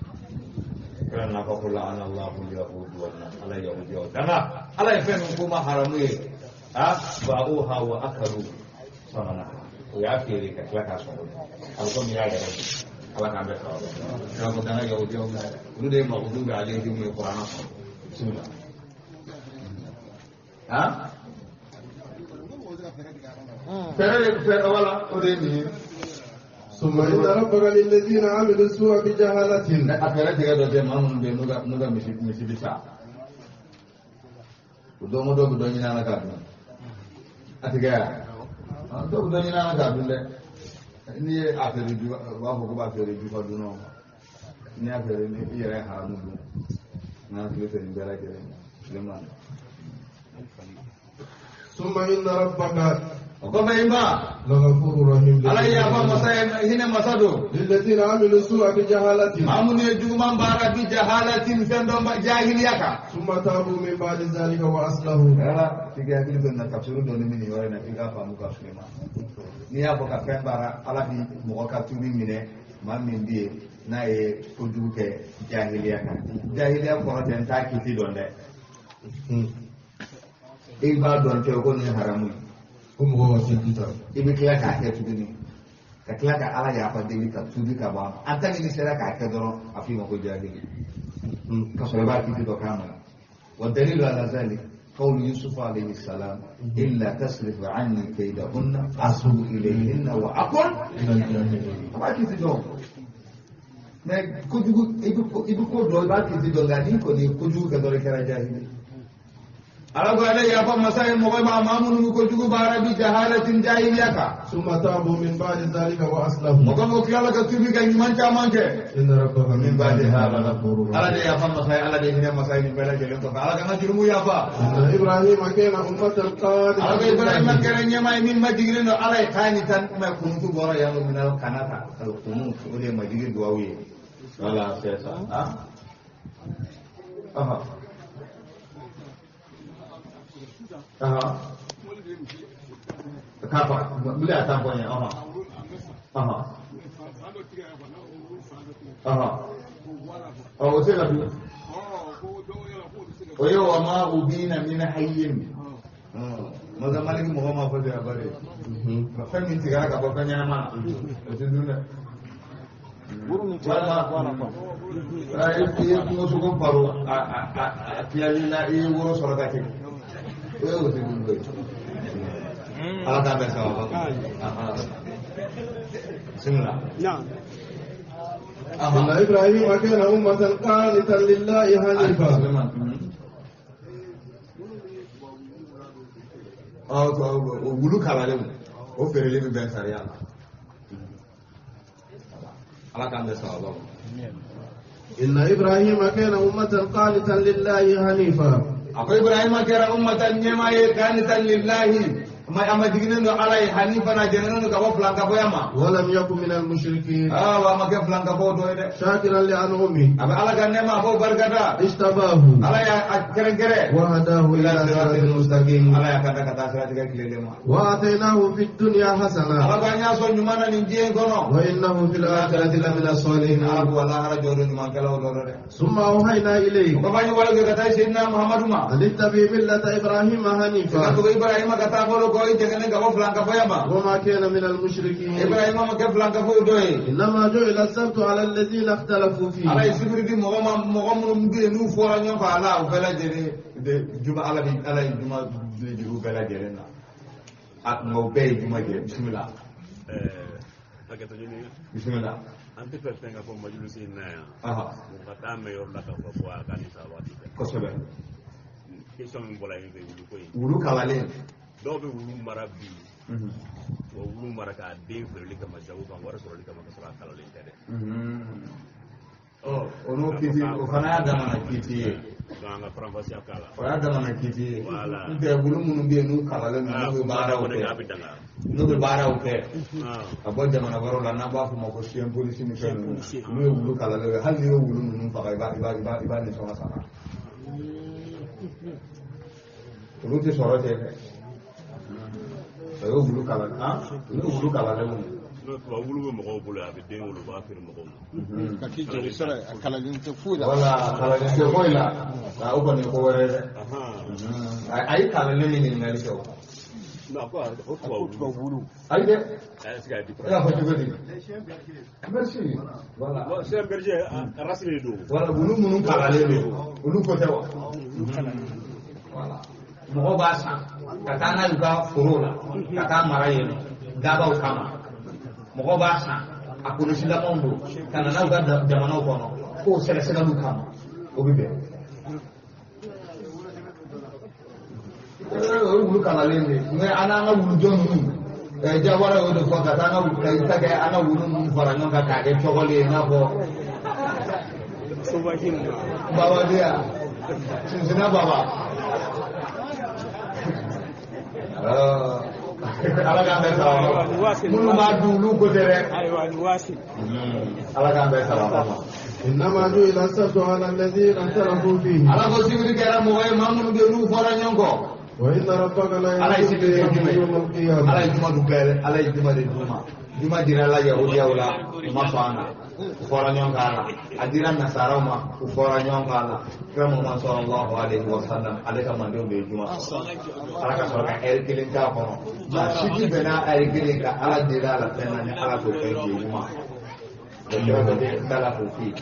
Kira nana fɔ ko la'ana Allahu al-yahud wal nasara, Ala ye yahudiyaw danga, Ala ye fɛn min k'u ma haramu ye, ba'uha wa akalu samana, u y'a feere ka tila k'a sɔrɔ a bɛ komi i y'a yɛrɛ di. Ala k'an bɛɛ sababa. Kira ko danga yahudiyaw la, olu de ye maghdubi alayhim ye kuranɛ kɔnɔ. Bismillah. Fɛɛrɛ de fɛɛrɛ wala o de ye nin ye. ثم إن ربك للذين عملوا السوء بجهالة. A fɛɛrɛ tigɛ dɔ tɛ maa minnu bɛ yen n'u ka misi bi sa. O don o dɔw bɛ dɔ ɲini a la k'a dun. A tigɛ yan. Dɔw bɛ dɔ ɲini a la k'a dun dɛ. N'i ye a feere ju, u b'a fɔ ko b'a feere jufa dunnaw ma. N'i y'a feere ni i yɛrɛ ye haramu dun. N'an hakili tɛ nin bɛɛ lajɛlen na. Suleiman. ثم إن ربك O kɔfɛ i ma. لغفور رحيم. Ala ye yafa masa ye, hinɛ masa don. للذين عملوا السوء بجهالة. Maa minnu ye juguman baara bi jahalatin fɛn dɔn ba jahiliya kan. ثم تابوا من بعد ذلك وأصلحوا. Ala f'i ka hakili to nin na, tafsiru dɔɔni bɛ nin yɔrɔ in na f'i k'a faamu ka Suleiman. N'i y'a fɔ ka fɛn baara, Ala bi mɔgɔ ka tuubi minɛ maa min bɛ yen n'a ye kojugu kɛ jahiliya kan. Jahiliya kɔrɔ tɛ n t'a kiti dɔn dɛ. I b'a dɔn cɛ ko nin ye haramu ye. Ko mɔgɔw ka seliji ta. I bɛ tila k'a kɛ tuguni ka tila ka Ala yafa deli ka tuubi ka ban. An ta ni sera k'a kɛ dɔrɔn a f'i ma ko jahili. Ka sɔrɔ i b'a kiti dɔn k'a ma. Wa dalilu ala zalik قول يوسف عليه السلام إلا تصرف عني كيدهن أصب إليهن وأكن من الجاهلين. A b'a kiti dɔn. Mais kojugu i bɛ ko dɔn, i b'a kiti dɔn, nka n'i kɔni ye kojugu kɛ dɔrɔn i kɛra jahili. Ala ko ale yafa masa ye mɔgɔ ma maa minnu bɛ kojugu baara bi jahalatin jahiliya kan. ثم تابوا من بعد ذلك وأصلحوا. Mɔgɔ m'o tilala ka tuubi ka ɲuman caman kɛ. إن ربك من بعدها لغفور Ala رحيم. de yafa masa ye, Ala de hinɛ masa ye nin bɛɛ lajɛlen kɔfɛ. Ala ka n ka jurumu yafa. إن إبراهيم كان أمة قانتا Ala ko Ibrahima kɛra ɲɛmaa ye min majigilen don Ala ye k'a ni tan mɛ kunutu bɔra yan nɔ minal kanata al kunut o de ye majigi duwawu ye. Voilà, c'est ça. Ah. Aha. K'a faga wuli a tan fɔ n ye. Ɔ o tɛ se ka dun. O ye wa ma ubina min hayyin. Masa Maliki mɔgɔ ma fɔ ten a bari. Fɛn min tigɛra ka bɔ fɛn ɲɛnama na o tɛ dun dɛ. Walima i ye kungosogo baro a tiyali la i ye woro sɔrɔ ka kɛ. O ye o tɛ dun koyi. Ala k'an bɛn sababa ma. Bismillah. إن إبراهيم كان أمة قانتا لله حنيفا. O wulu kalalen o feereli bɛ bɛn sariya la. Ala k'an bɛn sababa ma. إن إبراهيم كان أمة قانتا لله حنيفا. A ko Ibrahima kɛra ummatan ɲɛmaa ye qanitan lillahi ما أما جينا على حنيفا جننا كبو فلان كبو يما ولم يكن من المشركين وما كان فلان كبو دويد شاكرا لأنعمه أما على كان ما أبو بركة اجتباه على كرنكره وهداه إلى صراط المستقيم على كذا كذا صراط كليلما وآتيناه في الدنيا حسنة على كان ياسون يمانا نجين كونو وإنه في الآخرة لمن الصالحين على ولا رجل يمان كلا ولا ثم أوحينا إليه وبعد ولك كذا سيدنا محمد ما أن اتبع ملة إبراهيم حنيفا إبراهيم كذا وما كان من المشركين إبراهيم ما كان فلان كفو دوي إنما جعل السبت على الذين اختلفوا فيه على يسبر دي مغم نو فورا نيون فالا وبلا جري جمعة على على جمعة جرو بلا جرينا أتنو بي جمعة جري بسم الله بسم الله أنت فهمت كم مجلسين نايا وقتام يورلا كفو أكاني سواتي كسبة question min bɔra yen fɛ wulu ko in wulu kalalen dɔw bɛ wulu mara bi wa wulu mara k'a den feereli kama jago kan wari sɔrɔli kama ka sɔrɔ a kalalen tɛ dɛ o n'o kiti o fana y'a damana kiti ye donc an ka faranfasiya k'a la o y'a damana kiti ye n tɛ wulu minnu bɛ yen n'u kalalen don n'u bɛ baaraw kɛ n'u bɛ baaraw kɛ ka bɔ jamana wɛrɛw la n'an b'a fɔ o ma ko chien polisi ni fɛn ninnu n'u ye wulu kalalen ye hali n'i y'o wulu ninnu faga i b'a nisɔngɔ sara olu tɛ sɔrɔ tɛ dɛ o ye wulu kalan olu ye wulu kalanlenw ye. N'o tubabu wulu bɛ mɔgɔw bolo a bɛ den wolo u b'a feere mɔgɔw ma. Ka k'i joli sara ye a kalalen tɛ foyi la. Wala kalalen tɛ foyi la nka o kɔni ye ko wɛrɛ ye dɛ. A ye kalalen min ɲininkali kɛ o. Non, ko o tubabu wulu. Ayi dɛ. Est-ce que a E y'a fɔ cogo di? Merci. Voilà. Bon, chien berger a race de don. Voilà, wulu minnu kalalen don olu ko tɛ wa? Voilà. Mɔgɔw b'a san ka taa n'a y'u ka foro la ka taa mara yen nɔ dabaw kama mɔgɔw b'a san a kɔlɔsilamaw don ka na n'a y'u ka jamanaw kɔnɔ k'o sɛgɛsɛgɛliw kama o bɛ bɛn. O ye wulu kalalen de ye mɛ an n'an ka wulujɔ ninnu jawara y'o de fɔ ka taa an ka ta kɛ an ka wulu ninnu fara ɲɔgɔn kan k'a kɛ cɔgɔli ye i n'a fɔ. Baba di yan Sinsinna baba. Ala k'an bɛɛ sababa ma minnu b'a dun olu ko tɛ dɛ ala k'an bɛɛ sababa ma. إنما جعل السبت على الذين اختلفوا فيه ala ko sibiri kɛra mɔgɔ ye maa minnu bɛ yen n'u fɔra ɲɔgɔn kɔ. وإن ربك لا يهدي يوم القيامة ala ye juma dun bɛɛ ala ye juma de d'u ma juma dira la yahudiyaw la u ma sɔn a na u fɔra ɲɔgɔn kan a la a dira nasaraw ma u fɔra ɲɔgɔn kan a la kira Muhammad sallallahu alaihi wa sallam ale ka mandenw de ye juma sɔrɔ ala ka sɔrɔ ka ɛri kelen k'a kɔnɔ maa si ti bɛn n'a ɛri kelen ka ala deli a la fɛn na ni ala k'o fɛn k'i ye juma o kira ko ten n la k'o f'i ye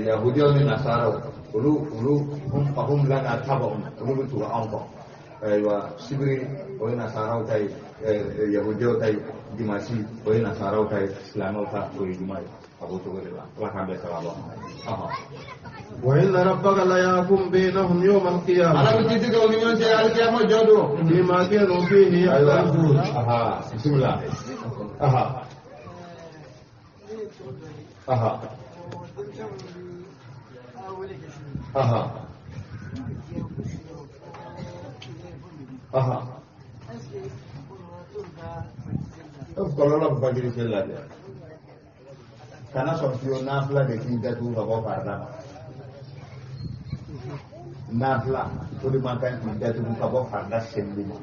yahudiyaw ni nasaraw olu fahum lana tabaun olu bɛ tugu anw kɔ ayiwa sibiri o ye nasaraw ta ye yahudiyaw ta ye dimasi o ye nasaraw ta ye silamɛw ta o ye juma ye a b'o cogo de la ala k'an bɛɛ sababa ma. وإن ربك ليحكم بينهم يوم القيامة ala bɛ kiti kɛ u ni ɲɔgɔn cɛ alikiyama jɔ don. فيما كانوا فيه يختلفون. bisimila. Kɔlɔlɔ bɛ fajiri seli la dɛ kana sɔn fiyewu nafila de k'i datugu ka bɔ farida ma nafila o de man kan k'i datugu ka bɔ farida selili ma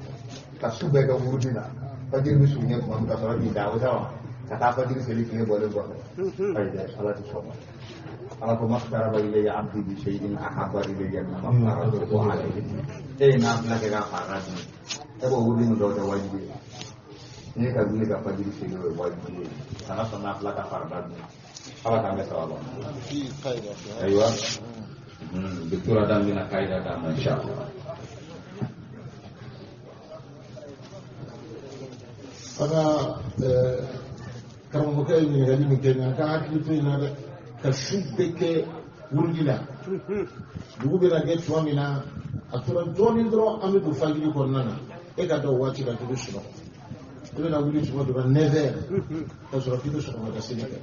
ka su bɛɛ kɛ wurudi la fajiri bɛ surunya tuma min ka sɔrɔ k'i da o tɛ wa ka taa fajiri seli tile bɔlen kɔfɛ ayi dɛ ala tɛ sɔn ma ala ko maftaraba ilayya abdi bi shay'in ahabba ilayya mimma aftaratuhu alayhi e ye nafila kɛ ka farida dun e b'o wurudi min dɔw tɛ wajibi ye n'i ka wuli ka fajiri seli o ye wajibi ye kana sɔn nafila ka farida dun ala k'an bɛɛ sababa ma ayiwa docteur Adam bɛna kayida d'a ma inshallah. An ka karamɔgɔkɛ ye ɲininkali min kɛ an ka hakili to in na dɛ ka su bɛɛ kɛ wurudi la dugu bɛna kɛ tuma min na a tora dɔɔnin dɔrɔn an bɛ don fajiri kɔnɔna na e ka da o waati la k'i bɛ sunɔgɔ i bɛna wuli tuma dɔ la 9 heures ka sɔrɔ k'i bɛ sɔgɔmada seli kɛ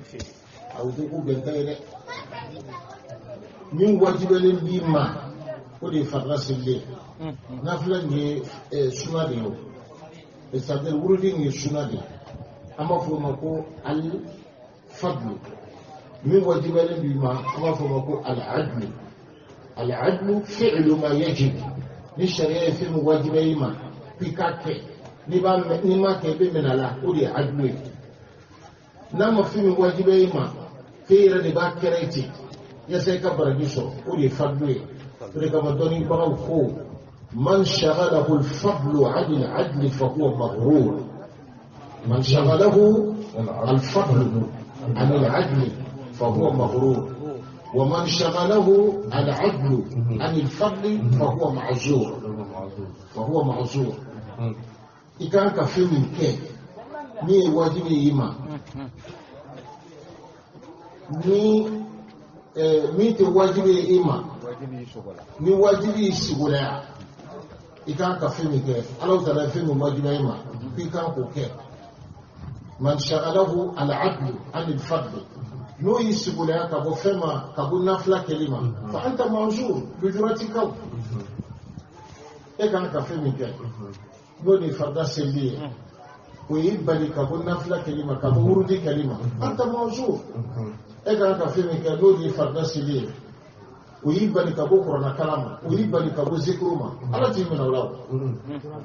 a o tɛ ko bɛnta ye dɛ min wajibiyalen b'i ma o de ye farida selilen ye nafila nin ye suna de ye o C'est-à-dire wurudi in ye suna de ye, an b'a fɔ o ma ko al-fadlu. Min wajibiyalen b'i ma, an b'a fɔ o ma ko al-adlu. Al-adlu fi'lu ma yajib. Ni sariya ye fɛn min wajibiya i ma k'i k'a kɛ, n'i m'a kɛ i bɛ minɛ a la, o de ye adlu ye. N'a ma fɛn min wajibiya i ma k'e yɛrɛ de b'a kɛra i ten yaasa i ka baraji sɔrɔ, o de ye fadlu ye. O de kama dɔnnibagaw ko man shaghalahu al-fadlu 'an al-'adli fa huwa maghrur. Man shaghalahu al-fadlu 'an al-'adli fa huwa maghrur. Wa man shaghalahu al-'adlu 'an al-fadli fa huwa ma'zur. Fa huwa ma'zur. I kan ka fɛn min kɛ min ye wajibi ye i ma, ni min tɛ wajibi ye i ma, ni wajibi y'i sigolaya, i kan ka fɛn min kɛ, Ala taala ye fɛn min wajibiya i ma k'i kan k'o kɛ. Man shaghalahu al-'adlu 'an al-fadli, n'o y'i sigolaya ka bɔ fɛn ma, ka bɔ nafila kɛli ma, fa anta ma'zur, lujura t'i kan. E kan ka fɛn min kɛ n'o de ye farida seli ye, o y'i bali ka bɔ nafila kɛli ma, ka bɔ wurudi kɛli ma, anta ma'zur. E kan ka fɛn min kɛ n'o de ye farida seli ye, o y'i bali ka bɔ kuranna kalan ma, o y'i bali ka bɔ zikiru ma, Ala t'i minɛ o la o.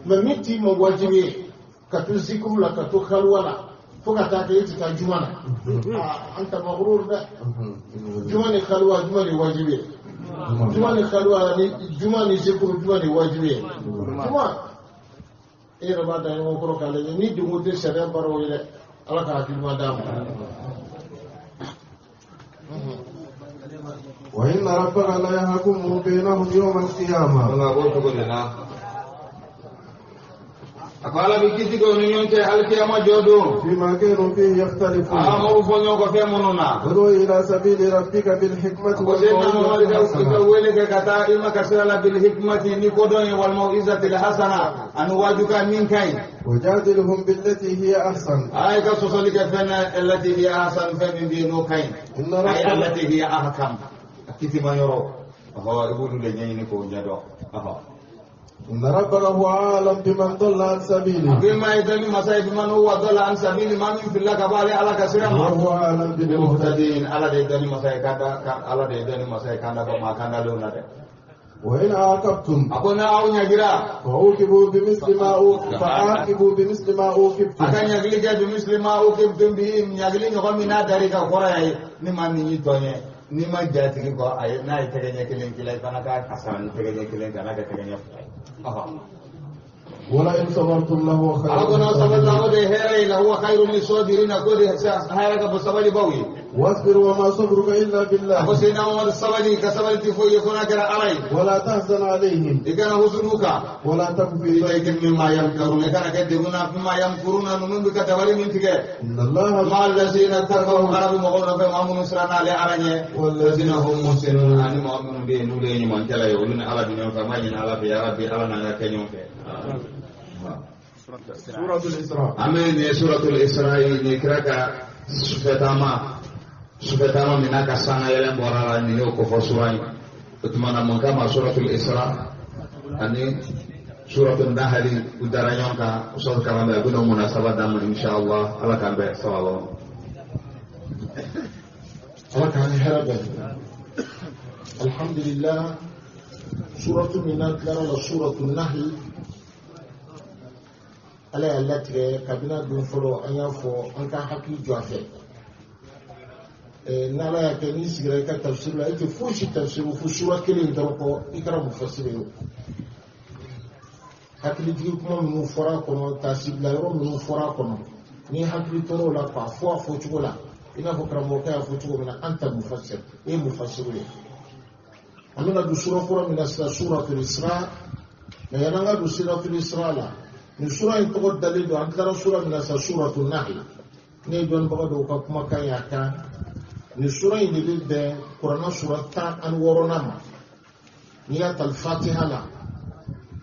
Mɛ min t'i ma wajibi ye ka to zikiru la, ka to kaliwa la, fo ka taa kɛ e ti taa juma na, anta maghrur dɛ. Juma ni kaliwa, juma ni wajibi ye. Juma ni kaliwa ni juma ni zikiru, juma ni wajibi ye. Juma e yɛrɛ b'a da ɲɔgɔn kɔrɔ k'a lajɛ ni degun tɛ sariya baaraw ye dɛ. Ala ka hakili ɲuman d'a ma. وإن ربك ليحكم بينهم يوم القيامة. قال بكتك ونيونك القيامة جودو فيما كانوا فيه يختلفون. ادعو إلى سبيل ربك بالحكمة والموعظة الحسنة. بالحكمة الحسنة أن واجك من كاين وجادلهم بالتي هي أحسن. أي كسوسلك فن التي هي أحسن فن بينو كاين أي التي هي أحكم كتما يرو هو يقولوا لي نيكو نيدو إن ربك هو أعلم بمن ضل عن سبيله. بما يدل مسائل من هو ضل عن سبيله ما من في الله كبالي على كثير وهو أعلم بالمهتدين. على دين مسائل كذا على دين مسائل كذا ما كان لنا. وإن عاقبتم أكون أو نجرا فعوقبوا بمثل ما فعاقبوا بمثل ما عوقبتم. أكن يجلي بمثل ما عوقبتم به يجلي نقوم من ذلك قرأي نمان نيجي ni ma jatigi ko ayi n'a ye tɛgɛ ɲɛ kelen k'i la i fana k'a kasa ni tɛgɛ ɲɛ kelen kan n'a kɛ tɛgɛ ɲɛ fila ye. ولئن صبرتم لهو خير. أقول صبرنا ودي هيري لهو خير للصابرين كودي هيرك بصبر بوي. واصبر وما صبرك إلا بالله. أبو سيدنا عمر الصبري كصبر تفو يكون كرا علي. ولا تحزن عليهم. إذا حزنك. ولا تك في ضيق مما يمكرون. إذا كدبنا مما يمكرون نمن بك تبري من تك. إن الله مع الذين اتقوا غرب مغرب فما منصرنا لأرني والذين هم محسنون أن مؤمنون به نولين من كلا يقولون على دنيا فما على في يا ربي على نغا كنيون سورة الإسراء. أمين. سورة الإسراء نكرك سفتاما منك سنة يلم وراء نيوك فسورة أتمنى من كما سورة الإسراء أني سورة النحل ودرنيونك أصدق كلام يقول مناسبة دام إن شاء الله على كان بسوالله على كان هرب. الحمد لله. سورة من سورة النحل ala y'a latigɛ kabini a don fɔlɔ an y'a fɔ an ka hakili jɔ a fɛ. N'ala y'a kɛ n'i sigira i ka tafsiri la i tɛ fosi tafsiri fo sura kelen dɔrɔn kɔ i kɛra mufasiri ye o. Hakilijigin kuma minnu fɔra a kɔnɔ taasibila yɔrɔ minnu fɔra a kɔnɔ n'i hakili tor'o la k'a fɔ a fɔcogo la i n'a fɔ karamɔgɔkɛ y'a fɔ cogo min na an ta mufasiri e ye mufasiri ye. An bɛna don sura kura min na sisan suratul Isra. Mɛ yan'an ka don suratul Isra la nin sura in tɔgɔ dalen don an tilara sura min na sisan suratul Nahl. Ne ye dɔnnibaga dɔw ka kumakan ye a kan. Nin sura in de bɛ bɛn kuranna sura 16nan ma. N'i y'a ta Fatiha la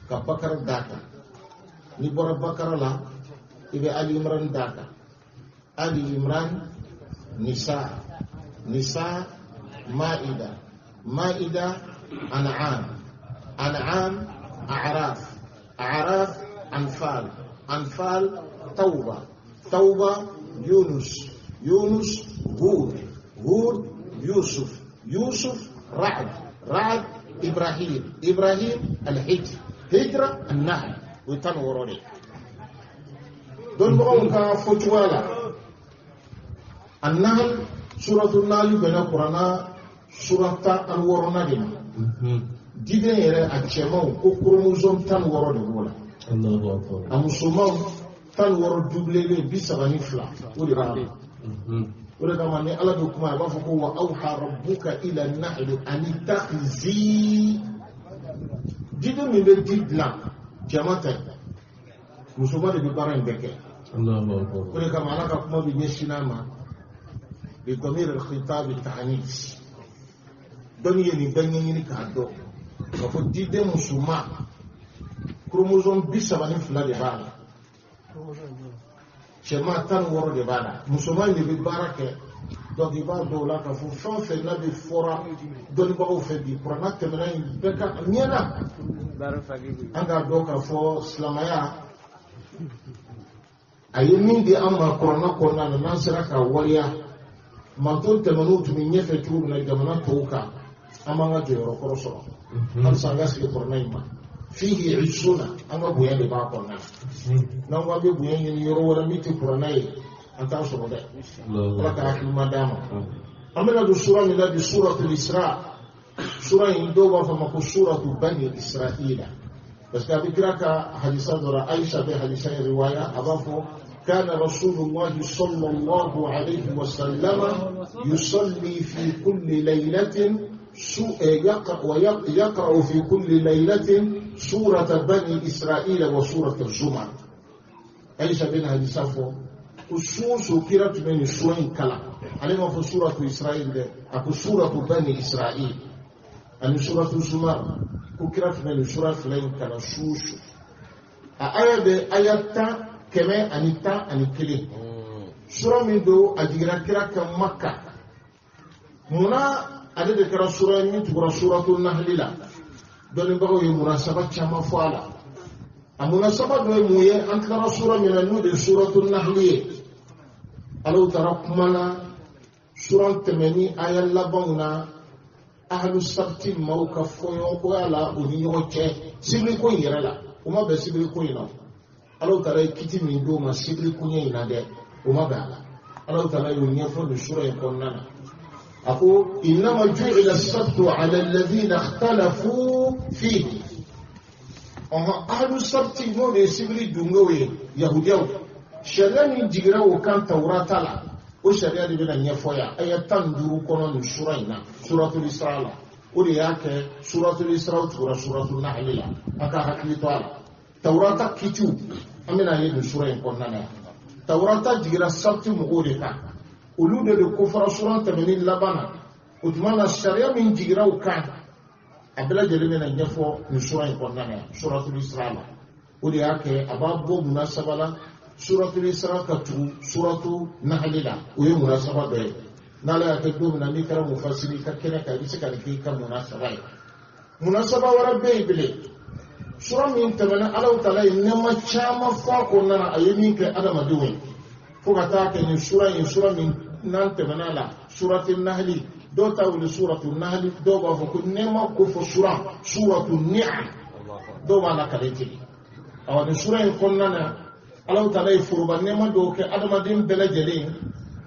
ka Bakara d'a kan, n'i bɔra Bakara la i bɛ Ali Imran d'a kan. Ali Imran, Nisa, Nisa, Maida, Maida, An'am, An'am, A'raf, A'raf, Anfal, Anfal, Tawba, Tawba, Yunus, Yunus, Hud, Hud, Yusuf, Yusuf, Ra'd, Ra'd, Ibrahim, Ibrahim, Al-Hijr, Hijra, An-Nahl. O ye 16 de ye. Dɔnnibagaw ka fɔcogoya la, An-Nahl, suratu Nahl bɛnna Kuranna sura 16nan de ma. Diden yɛrɛ a cɛmanw ko chromosome 16 de b'o la. A musomanw 16 doublé 32 o de b'a la. O de kama ni Ala bɛ kuma a b'a fɔ ko wa awha rabbuka ila nahli an ittakhidhi. Diden min bɛ di dilan cɛman tɛ, musoman de bɛ baara in bɛɛ kɛ. O de kama Ala ka kuma bɛ ɲɛsin a ma bi damir al-khitab at-ta'nis. Dɔnni ye nin bɛɛ ɲɛɲini k'a dɔn k'a fɔ diden musoman chromosome 32 de b'a la, cɛman 16 de b'a la, musoman de bɛ baara kɛ. Donc i b'a dɔn o la k'a fɔ fɛn o fɛn n'a bɛ fɔra dɔnnibagaw fɛ bi, kuranna tɛmɛna in bɛɛ kan a ɲɛna. An k'a dɔn k'a fɔ silamɛya a ye min di an ma kuranna kɔnɔna na, n'an sera k'a waleya, manton tɛmɛn'u tun bɛ ɲɛfɛ cogo min na jamana tɔw kan, an b'an ka jɔyɔrɔ kɔrɔ sɔrɔ. Halisa an ka sigi kuranna in ma. Fihi izuna, an ka bonya de b'a kɔnɔna na. N'an ko an bɛ bonya ɲini yɔrɔ wɛrɛ min tɛ kuranna ye, an t'a sɔrɔ dɛ. Ala ka hakilima d'an ma. An bɛna don sura min na bi, suratul Isra. Sura in dɔw b'a fɔ a ma ko suratu Bani Israila, parce que a bɛ kira ka hadisa dɔ la, Aisha bɛ hadisa in riwaya, a b'a fɔ كان رسول الله صلى الله عليه وسلم يصلي في كل ليلة يقرأ في كل ليلة سورة بني إسرائيل وسورة الزمر. Aisha bɛna hadisa fɔ ko su o su kira tun bɛ nin sura in kalan. Ale m'a fɔ suratu Israil dɛ, a ko suratu Bani Israil ani suratu Zumar, ko kira tun bɛ nin sura fila in kalan su o su. A aya bɛ aya 111. Sura min don a jiginna kira kan Makka. Munna ale de kɛra sura ye min tugura suratu Nahli la? Dɔnnibagaw ye munasaba caman fɔ a la. A munasaba dɔ ye mun ye? An tilara sura min na n'o de ye suratu Nahli ye, Alahu taara kuma na sura tɛmɛni aya labanw na ahlu sabti maaw ka fɔɲɔgɔnkɔya la u ni ɲɔgɔn cɛ sibiri ko in yɛrɛ la. O ma bɛn sibiri ko in na. Alahu taala ye kiti min d'o ma sibiri koɲɛ in na dɛ, o ma bɛn a la. Alahu taala y'o ɲɛfɔ nin sura in kɔnɔna na. A ko innama ju'ila as-sabtu 'ala alladhina ikhtalafu fihi. Ahlu sabti n'o de ye sibiri dungew ye, yahudiyaw, sariya min jiginna o kan Tawurata la, o sariya de bɛna ɲɛfɔ yan aya 15 kɔnɔ nin sura in na, suratul Isra la. O de y'a kɛ suratul Isra tugura suratul Nahli la. A ka hakili to a la. Tawurata kitiw an bɛna ye nin sura in kɔnɔna na yan. Tawurata jiginna sabti mɔgɔw de kan, olu de kofɔra sura tɛmɛni laban na. O tuma na sariya min jiginna o kan, a bɛɛ lajɛlen bɛna ɲɛfɔ nin sura in kɔnɔna na yan, suratul Isra la. O de y'a kɛ a b'a bɔ munasaba la suratul Isra ka tugu suratu Nahli la. O ye munasaba dɔ ye. N'Ala y'a kɛ don min na n'i kɛra mufasiri i ka kɛnɛ kan, i bɛ se ka nin kɛ i ka munasaba ye. Munasaba wɛrɛ bɛ yen bilen. Sura min tɛmɛna, Alahu taala ye nɛɛma caman fɔ a kɔnɔna na, a ye min kɛ adamadenw ye, fo ka taa kɛ nin sura in, sura min n'an tɛmɛna la, suratu Nahli, dɔw t'a wele suratu Nahli, dɔw b'a fɔ ko nɛɛma kofɔ sura, suratu Ni'am, dɔw b'a lakale ten. Awa nin sura in kɔnɔna na, Alahu taala ye foroba nɛɛma dɔw kɛ adamaden bɛɛ lajɛlen,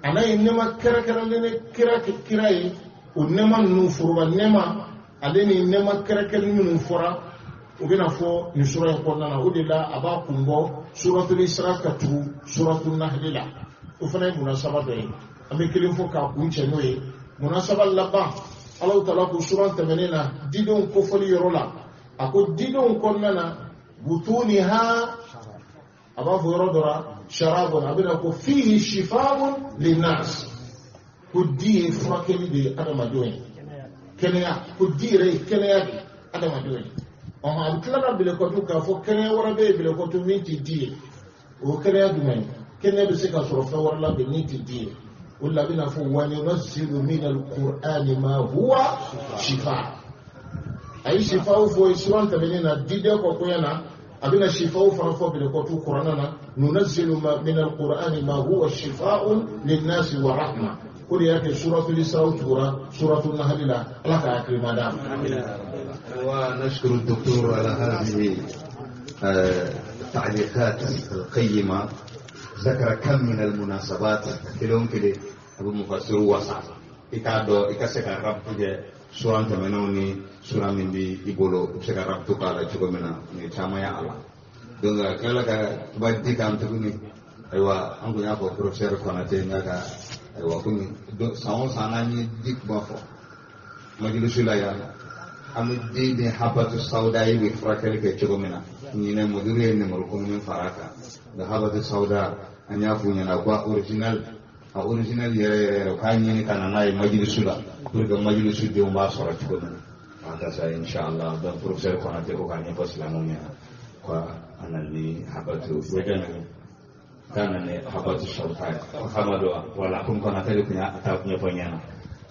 a n'a ye nɛɛma kɛrɛnkɛrɛnlen kira ye, o nɛɛma ninnu foroba nɛɛma ale ni nɛɛma kɛrɛnkɛrɛn minnu fɔra, o bɛna fɔ nin sura in kɔnɔna na. O de la a b'a kun bɔ suratul Isra ka tugu suratul Nahli la. O fana ye munasaba dɔ ye. An bɛ kelen fɔ k'a kun cɛ n'o ye. Munasaba laban, Alahu taala ko sura tɛmɛnen na didenw kofɔli yɔrɔ la, a ko didenw kɔnɔna na butuniha, a b'a fɔ yɔrɔ dɔ la sharabun, a bɛna ko fihi shifaun linnas, ko di ye furakɛli de ye adamadenw ye, kɛnɛya, ko di yɛrɛ ye kɛnɛya de ye adamadenw ye. A bɛ tila ka bilekɔtu k'a fɔ kɛnɛya wɛrɛ bɛ yen bilekɔtu min tɛ di ye. O kɛnɛya jumɛn ye? Kɛnɛya bɛ se ka sɔrɔ fɛn wɛrɛ la bi min tɛ di ye. O de la a bɛna fɔ wa nunazzilu mina al-Qur'ani ma huwa shifa. A ye shifaw fɔ suran tɛmɛnen na diden kɔ koɲɛ na, A bɛna shifaw fana fɔ bele kɔtu kuranna na, nunazzilu min alqur'ani ma huwa shifaa'un linnasi wa rahma. O de y'a kɛ suratul Isra tugura suratul Nahl la. Ala ka hakilima d'a ma. ونشكر الدكتور على هذه التعليقات القيمة. ذكر كم من المناسبات كلهم كده أبو مفسر واسع إكادو إكاسك الرب كده سورة تمنوني سورة من دي يقولوا إكاسك الرب تقال شو منا نتشامع الله دونك كلا كبدي كام تقولني أيوة أنكو يا بروفيسور كوناتي نكا أيوة كوني ساون ساناني ديك بافو مجلس لا يا an bɛ den ni habatu sauda ye bɛ furakɛli kɛ cogo min na ɲinɛ muduru ye nɛmuru min fara a kan nka habatu sauda an y'a f'u ɲɛna ko a original yɛrɛ yɛrɛ yɛrɛ k'a ɲini ka na n'a ye majilisu la pour que majilisu denw b'a sɔrɔ cogo min na an ka sa inshallah. Donc professeur Konate ko k'a ɲɛfɔ silamɛw ɲɛna ko a na ni habatu k'a na ni habatu sauda ye hamadu wala komi Konate de tun y'a ta ɲɛfɔ ɲɛna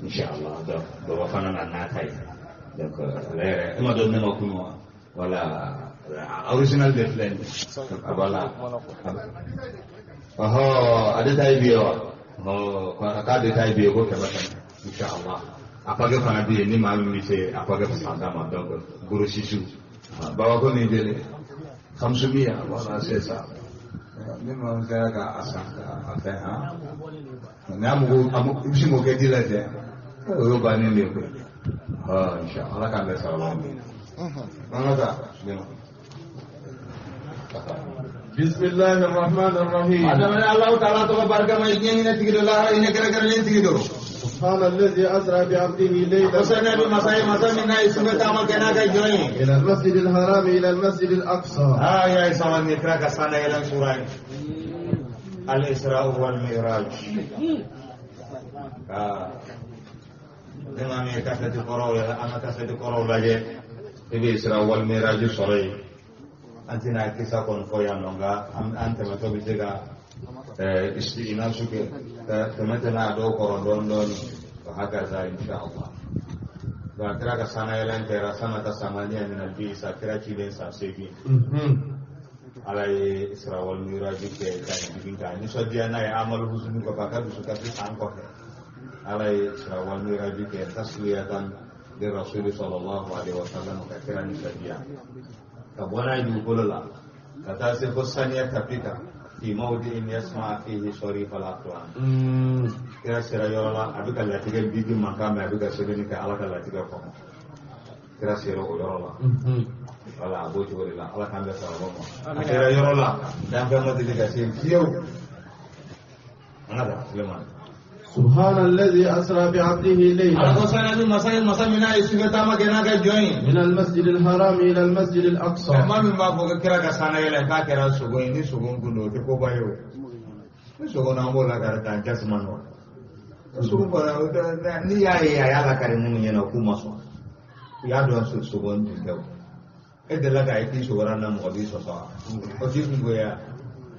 inshallah. Donc baba fana na n'a ta ye. Donc, ma donné ma voilà, original de flemme. Voilà. Oh, a détail bien. Oh, quand détail bien, go inshallah. Après que fana bi ni ma mi c'est après que fana ma donc gros sisou. Baba ko ni délé. 500, voilà, c'est ça. Ni ma ka ka asa afin hein. N'a mo si mo ke di la te. O ba ni le ko. إن شاء الله كان بس الله. بسم الله الرحمن الرحيم. الله تعالى تبارك ما يجينا تقول الله إن كره كره تقول. سبحان الذي أسرى بعبده ليلا. وسنا بمساء مساء من اسمه تام كنا كجوين. إلى المسجد الحرام إلى المسجد الأقصى. آه يا إسلام نكرا كسانة إلى سورة الإسراء والمعراج. Ni maa min ye kasɛti kɔrɔw ye an ka kasɛti kɔrɔw lajɛ i bɛ Isra wal Miraj sɔrɔ yen. An tɛna kisa kɔni fɔ yan nɔ nka an tɛmɛtɔ bɛ se ka istinasu kɛ ka tɛmɛ tɛmɛ a dɔw kɔrɔ dɔɔni dɔɔni wa hakaza insha Allah. Donc a kɛra ka sanayɛlɛn kɛra sanata samaniya min al-bi'sa kira cilen san 8. Ala ye Isra wal Miraj kɛ ka jigin ka nisɔndiya n'a ye amalu husni kɔfɛ a ka dusukasi san kɔfɛ. على إسراء والمعراج تسلية للرسول صلى الله عليه وسلم كثيرا نسبيا كبونا يقول لا كتاسف الثانية تبيكا في موضع يسمع فيه صريف الأقوام كرا سيرا يولا أبيك لا تيجي بيجي مكان أبيك سيدني كألا لا تيجي فهم كرا سيرا يولا ولا أبو جوري لا الله كان بس الله سيرا يولا دام كم تيجي كسيم فيو أنا ده سليمان. سبحان الذي أسرى بعبده ليلا من المسجد الحرام إلى المسجد الأقصى.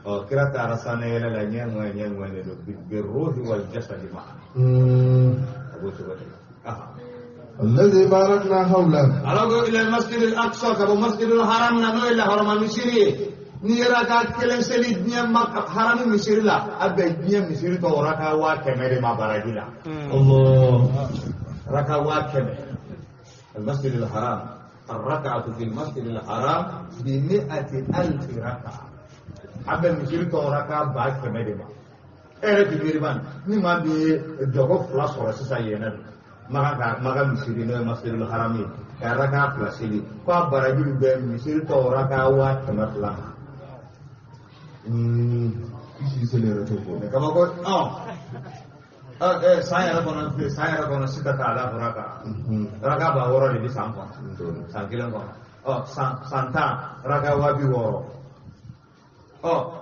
Kira taara sanayɛlɛ la ɲɛ ŋɔɲɛ de don birruhi wal jasadi ma'a. A b'o cogo de la. الذي باركنا حوله. Ala ko ila masjid al-aqsa ka bɔ masjid al-haram na n'o ye lahɔrɔma misiri ye. N'i ye raka kelen seli diɲɛ haramu misiri la a bɛ diɲɛ misiri tɔw raka 100,000 de ma baraji la. Allah. Raka 100,000. المسجد الحرام الركعة في المسجد الحرام ب100,000 ركعة. A bɛ misiri tɔw raka 100,000 de ma. E yɛrɛ tɛ miiri ban ni maa min ye jɔgo 2 sɔrɔ sisan yen nɔ Maga misiri n'o ye masjidil haram ye ka raka 2 seli ko a baraji bɛ bɛn misiri tɔw raka 200,000 ma. I si seli yɛrɛ t'o bɔ. Kabako san yɛrɛ kɔnɔ sita t'a la raka. Raka 6,000 de bɛ san kɔnɔ san kelen kɔnɔ. San 10 raka 60,000.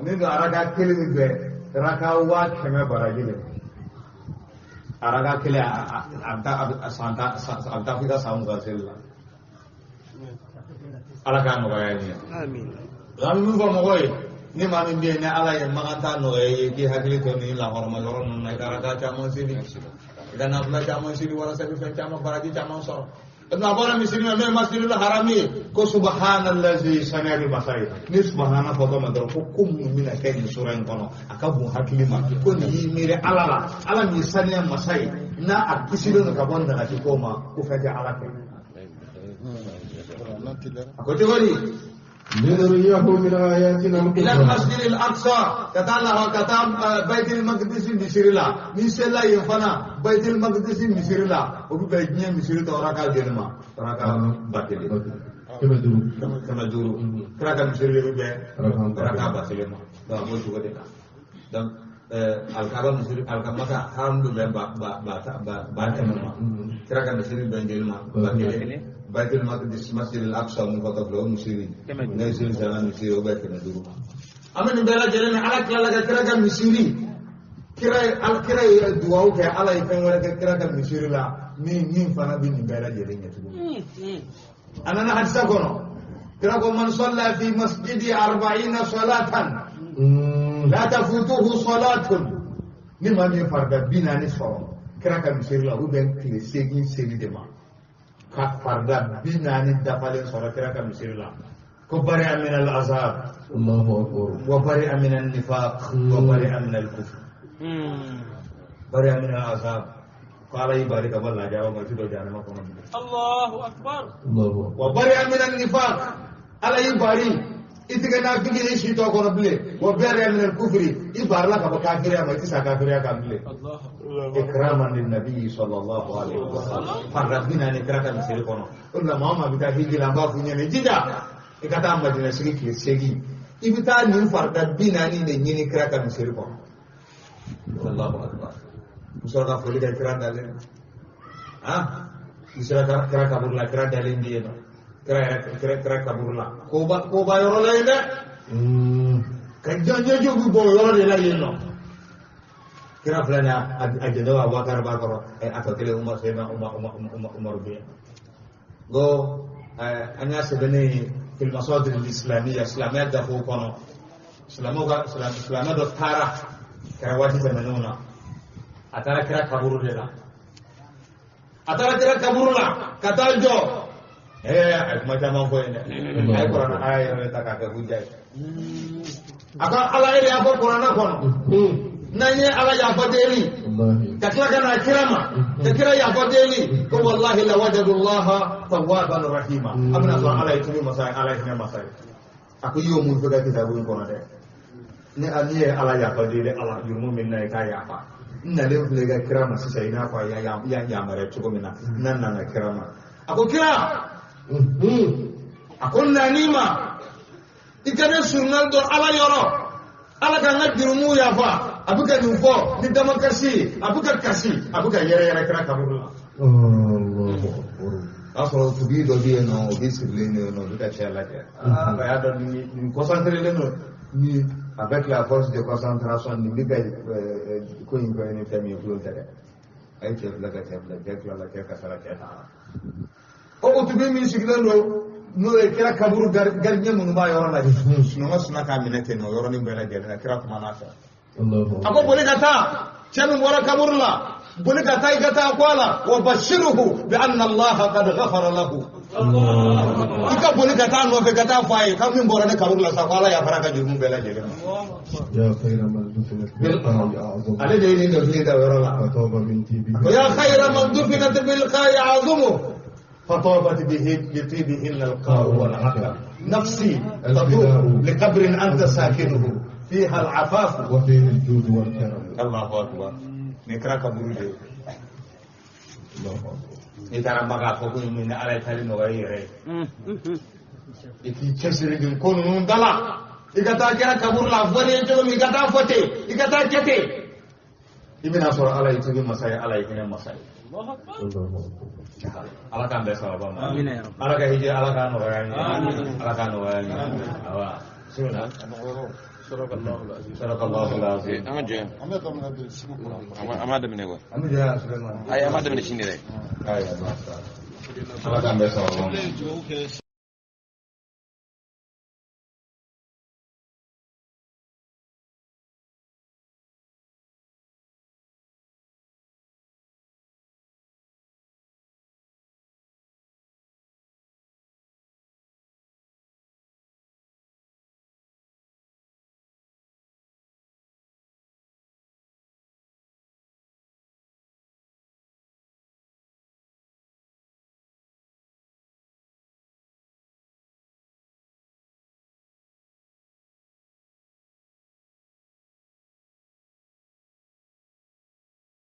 Ni dun araka kelen min bɛ raka 100,000 baraji de. Araka kelen a bɛ taa f'i ka san 20 seli la. Ala k'a nɔgɔya n ye. An bɛ min fɔ mɔgɔw ye ni maa min bɛ yen ni Ala ye makan ta nɔgɔya i ye k'i hakili to nin lahɔrɔma yɔrɔ ninnu na i ka araka caman seli i ka nafila caman seli walasa i bɛ fɛn caman baraji caman sɔrɔ. A bɔra misiri la n'o ye masjidil harami ko subhanallazi saniya bɛ masa ye ni subahana fɔtɔ ma dɔrɔn ko minnu bɛna kɛ nin sura in kɔnɔ a ka bon hakili ma ko nin y'i miiri ala la ala min ye saniya masa ye n'a a kisilen don ka bɔ nagasi ko ma ko fɛn tɛ ala fɛ a ko cogo di لنريه من آياتنا إلى الكبرى المسجد الأقصى كتا كتا بيت المقدس misiri la ni sela yen fana بيت المقدس misiri la o bɛ bɛn diɲɛ misiri tɔ raka joli ma raka 1000 500 500 kira ka misiri de bɛ bɛn raka 1000 ma donc a b'o cogo de la donc alikaba misiri alikaba haram bɛ bɛn ba kɛmɛ ma kira ka misiri bɛn joli ma 1000 Baitul Maqdis Masjid al-Aqsa mun fɔtɔ filɛ o misiri ne ye seli sara misiri o bɛ 500 ma an bɛ nin bɛɛ lajɛlen ni ala tilala ka kira ka misiri kira ye duwawu kɛ ala ye fɛn wɛrɛ kɛ kira ka misiri la min fana bɛ nin bɛɛ lajɛlen ɲɛ tuguni a nana hadisa kɔnɔ kira ko man salla fi masjidi 40 salatan la tafutuhu salatun ni maa min ye farida 40 sɔrɔ kira ka misiri la o bɛ bɛn tile 8 seli de ma ka farida 40 dafalen sɔrɔ kira ka misiri la ko bari'a min al-azab Allahu akbar wa bari'a min an-nifaq wa bari'a min al-kufr bari'a min al-azab ko ala y'i bari ka bɔ lajaba ma i ti don jahanama kɔnɔ bilen Allahu akbar Allahu wa bari'a min an-nifaq ala y'i bari i ti kɛ nafiki ye si tɔ kɔnɔ bilen wa bari'a min al-kufri i barila ka bɔ kafiriya ma i ti sa kafiriya kan bilen ikraman linnabi sallallahu alaihi wasallam farida 40 kira ka misiri kɔnɔ o de la maa o maa bɛ taa hiji la an b'a f'u ɲɛna jija i ka taa Madina sigi tile 8 i bɛ taa nin farida 40 de ɲini kira ka misiri kɔnɔ Allahu akbar n sɔrɔ ka foli kɛ kira dalen n sera kira kaburu la kira dalen bɛ yen nɔ kira yɛrɛ kira kaburu la koba yɔrɔ la yen dɛ ka ɲɛjiw bɛ bɔ o yɔrɔ de la yen nɔ kira filɛ nin ye a jɛndɔ Abubakar b'a kɔrɔ a tɔ kelen Umar Seyidina Umaru bɛ yen ko an y'a sɛbɛnnen ye fil masadir al-islamiyya silamɛya gafew kɔnɔ silamɛw ka silamɛ dɔ taara kɛra waati tɛmɛnenw na a taara kira kaburu de la a taara kira kaburu la ka taa jɔ a ye kuma caman fɔ yen dɛ a ye kuranɛ aya yɛrɛ ta k'a kɛ hujja ye a ko ala e de y'a fɔ kuranɛ kɔnɔ n'an ye ala yafa deli ka tila ka na kira ma ka kira yafa deli ko wallahi lawajadu allaha tawwaban rahima a bɛna sɔrɔ ala ye tubi masa ye ala ye hinɛ masa ye a ko i y'o mun fɔ ka kitabu in kɔnɔ dɛ ni ye ala yafa deli ala jurumu min na ye k'a yafa n nalen filɛ i ka kira ma sisan i n'a fɔ a y'a yamaruya cogo min na n'a nana kira ma a ko kira a ko nan'i ma i ka ne surunali dɔn ala yɔrɔ ala ka n ka jurumu yafa a bɛ ka nin fɔ ni damakasi a bɛ ka kasi a bɛ ka yɛrɛ yɛrɛ kira kaburu la o y'a sɔrɔ tubi dɔ bɛ yen nɔ o bɛ sirilen don yen nɔ o bɛ ka cɛ lajɛ a y'a dɔn nin concentrelen don ni avec la force de concentration nin bɛ ka ko in kɛ ni fɛn min ye kulon tɛ dɛ a ye cɛ filɛ ka cɛ filɛ cɛ tilala cɛ kasara cɛ taara o tubi min sigilen don n'o ye kira kaburu gardien minnu b'a yɔrɔ la sunɔgɔ sina k'a minɛ ten o yɔrɔnin bɛɛ lajɛlen na kira kumana a fɛ a ko boli ka taa cɛ min bɔra kaburu la boli ka taa i ka taa ko a la wa bashiruhu bi anna allaha qad ghafara lahu i ka boli ka taa nɔfɛ ka taa fɔ a ye k'a min bɔra ne kaburu la sa ko ala yafara ka jurumu bɛɛ lajɛlen ma ale de ye nin dɔnkili da o yɔrɔ la ko ya khayra man dufinat bil qa'i azumu فطابت به بطيبهن القاء والعقل نفسي تطوب لقبر أنت ساكنه فيها العفاف وفيه الجود والكرم الله أكبر نكرا كبرودي الله أكبر نترى بقى فوق من على تالي نغيره إكي تشري دين كون نندلا إكتا كرا كبر لا فوري جلو إكتا فتي إكتا كتي إبن أصور على يتوبي مساي على يتوبي مساي الله أكبر ala k'an bɛɛ sababa ma ala ka hiji ala k'an nɔgɔya n ye ala k'an nɔgɔya n ye awa bisimilah sadakallahu alazim an ka jɛ an bɛ daminɛ bi sigi kura an b'a daminɛ quoi an bɛ jɛ yan Sulemani ayi an b'a daminɛ sini dɛ ayi ala k'an bɛɛ sababa ma.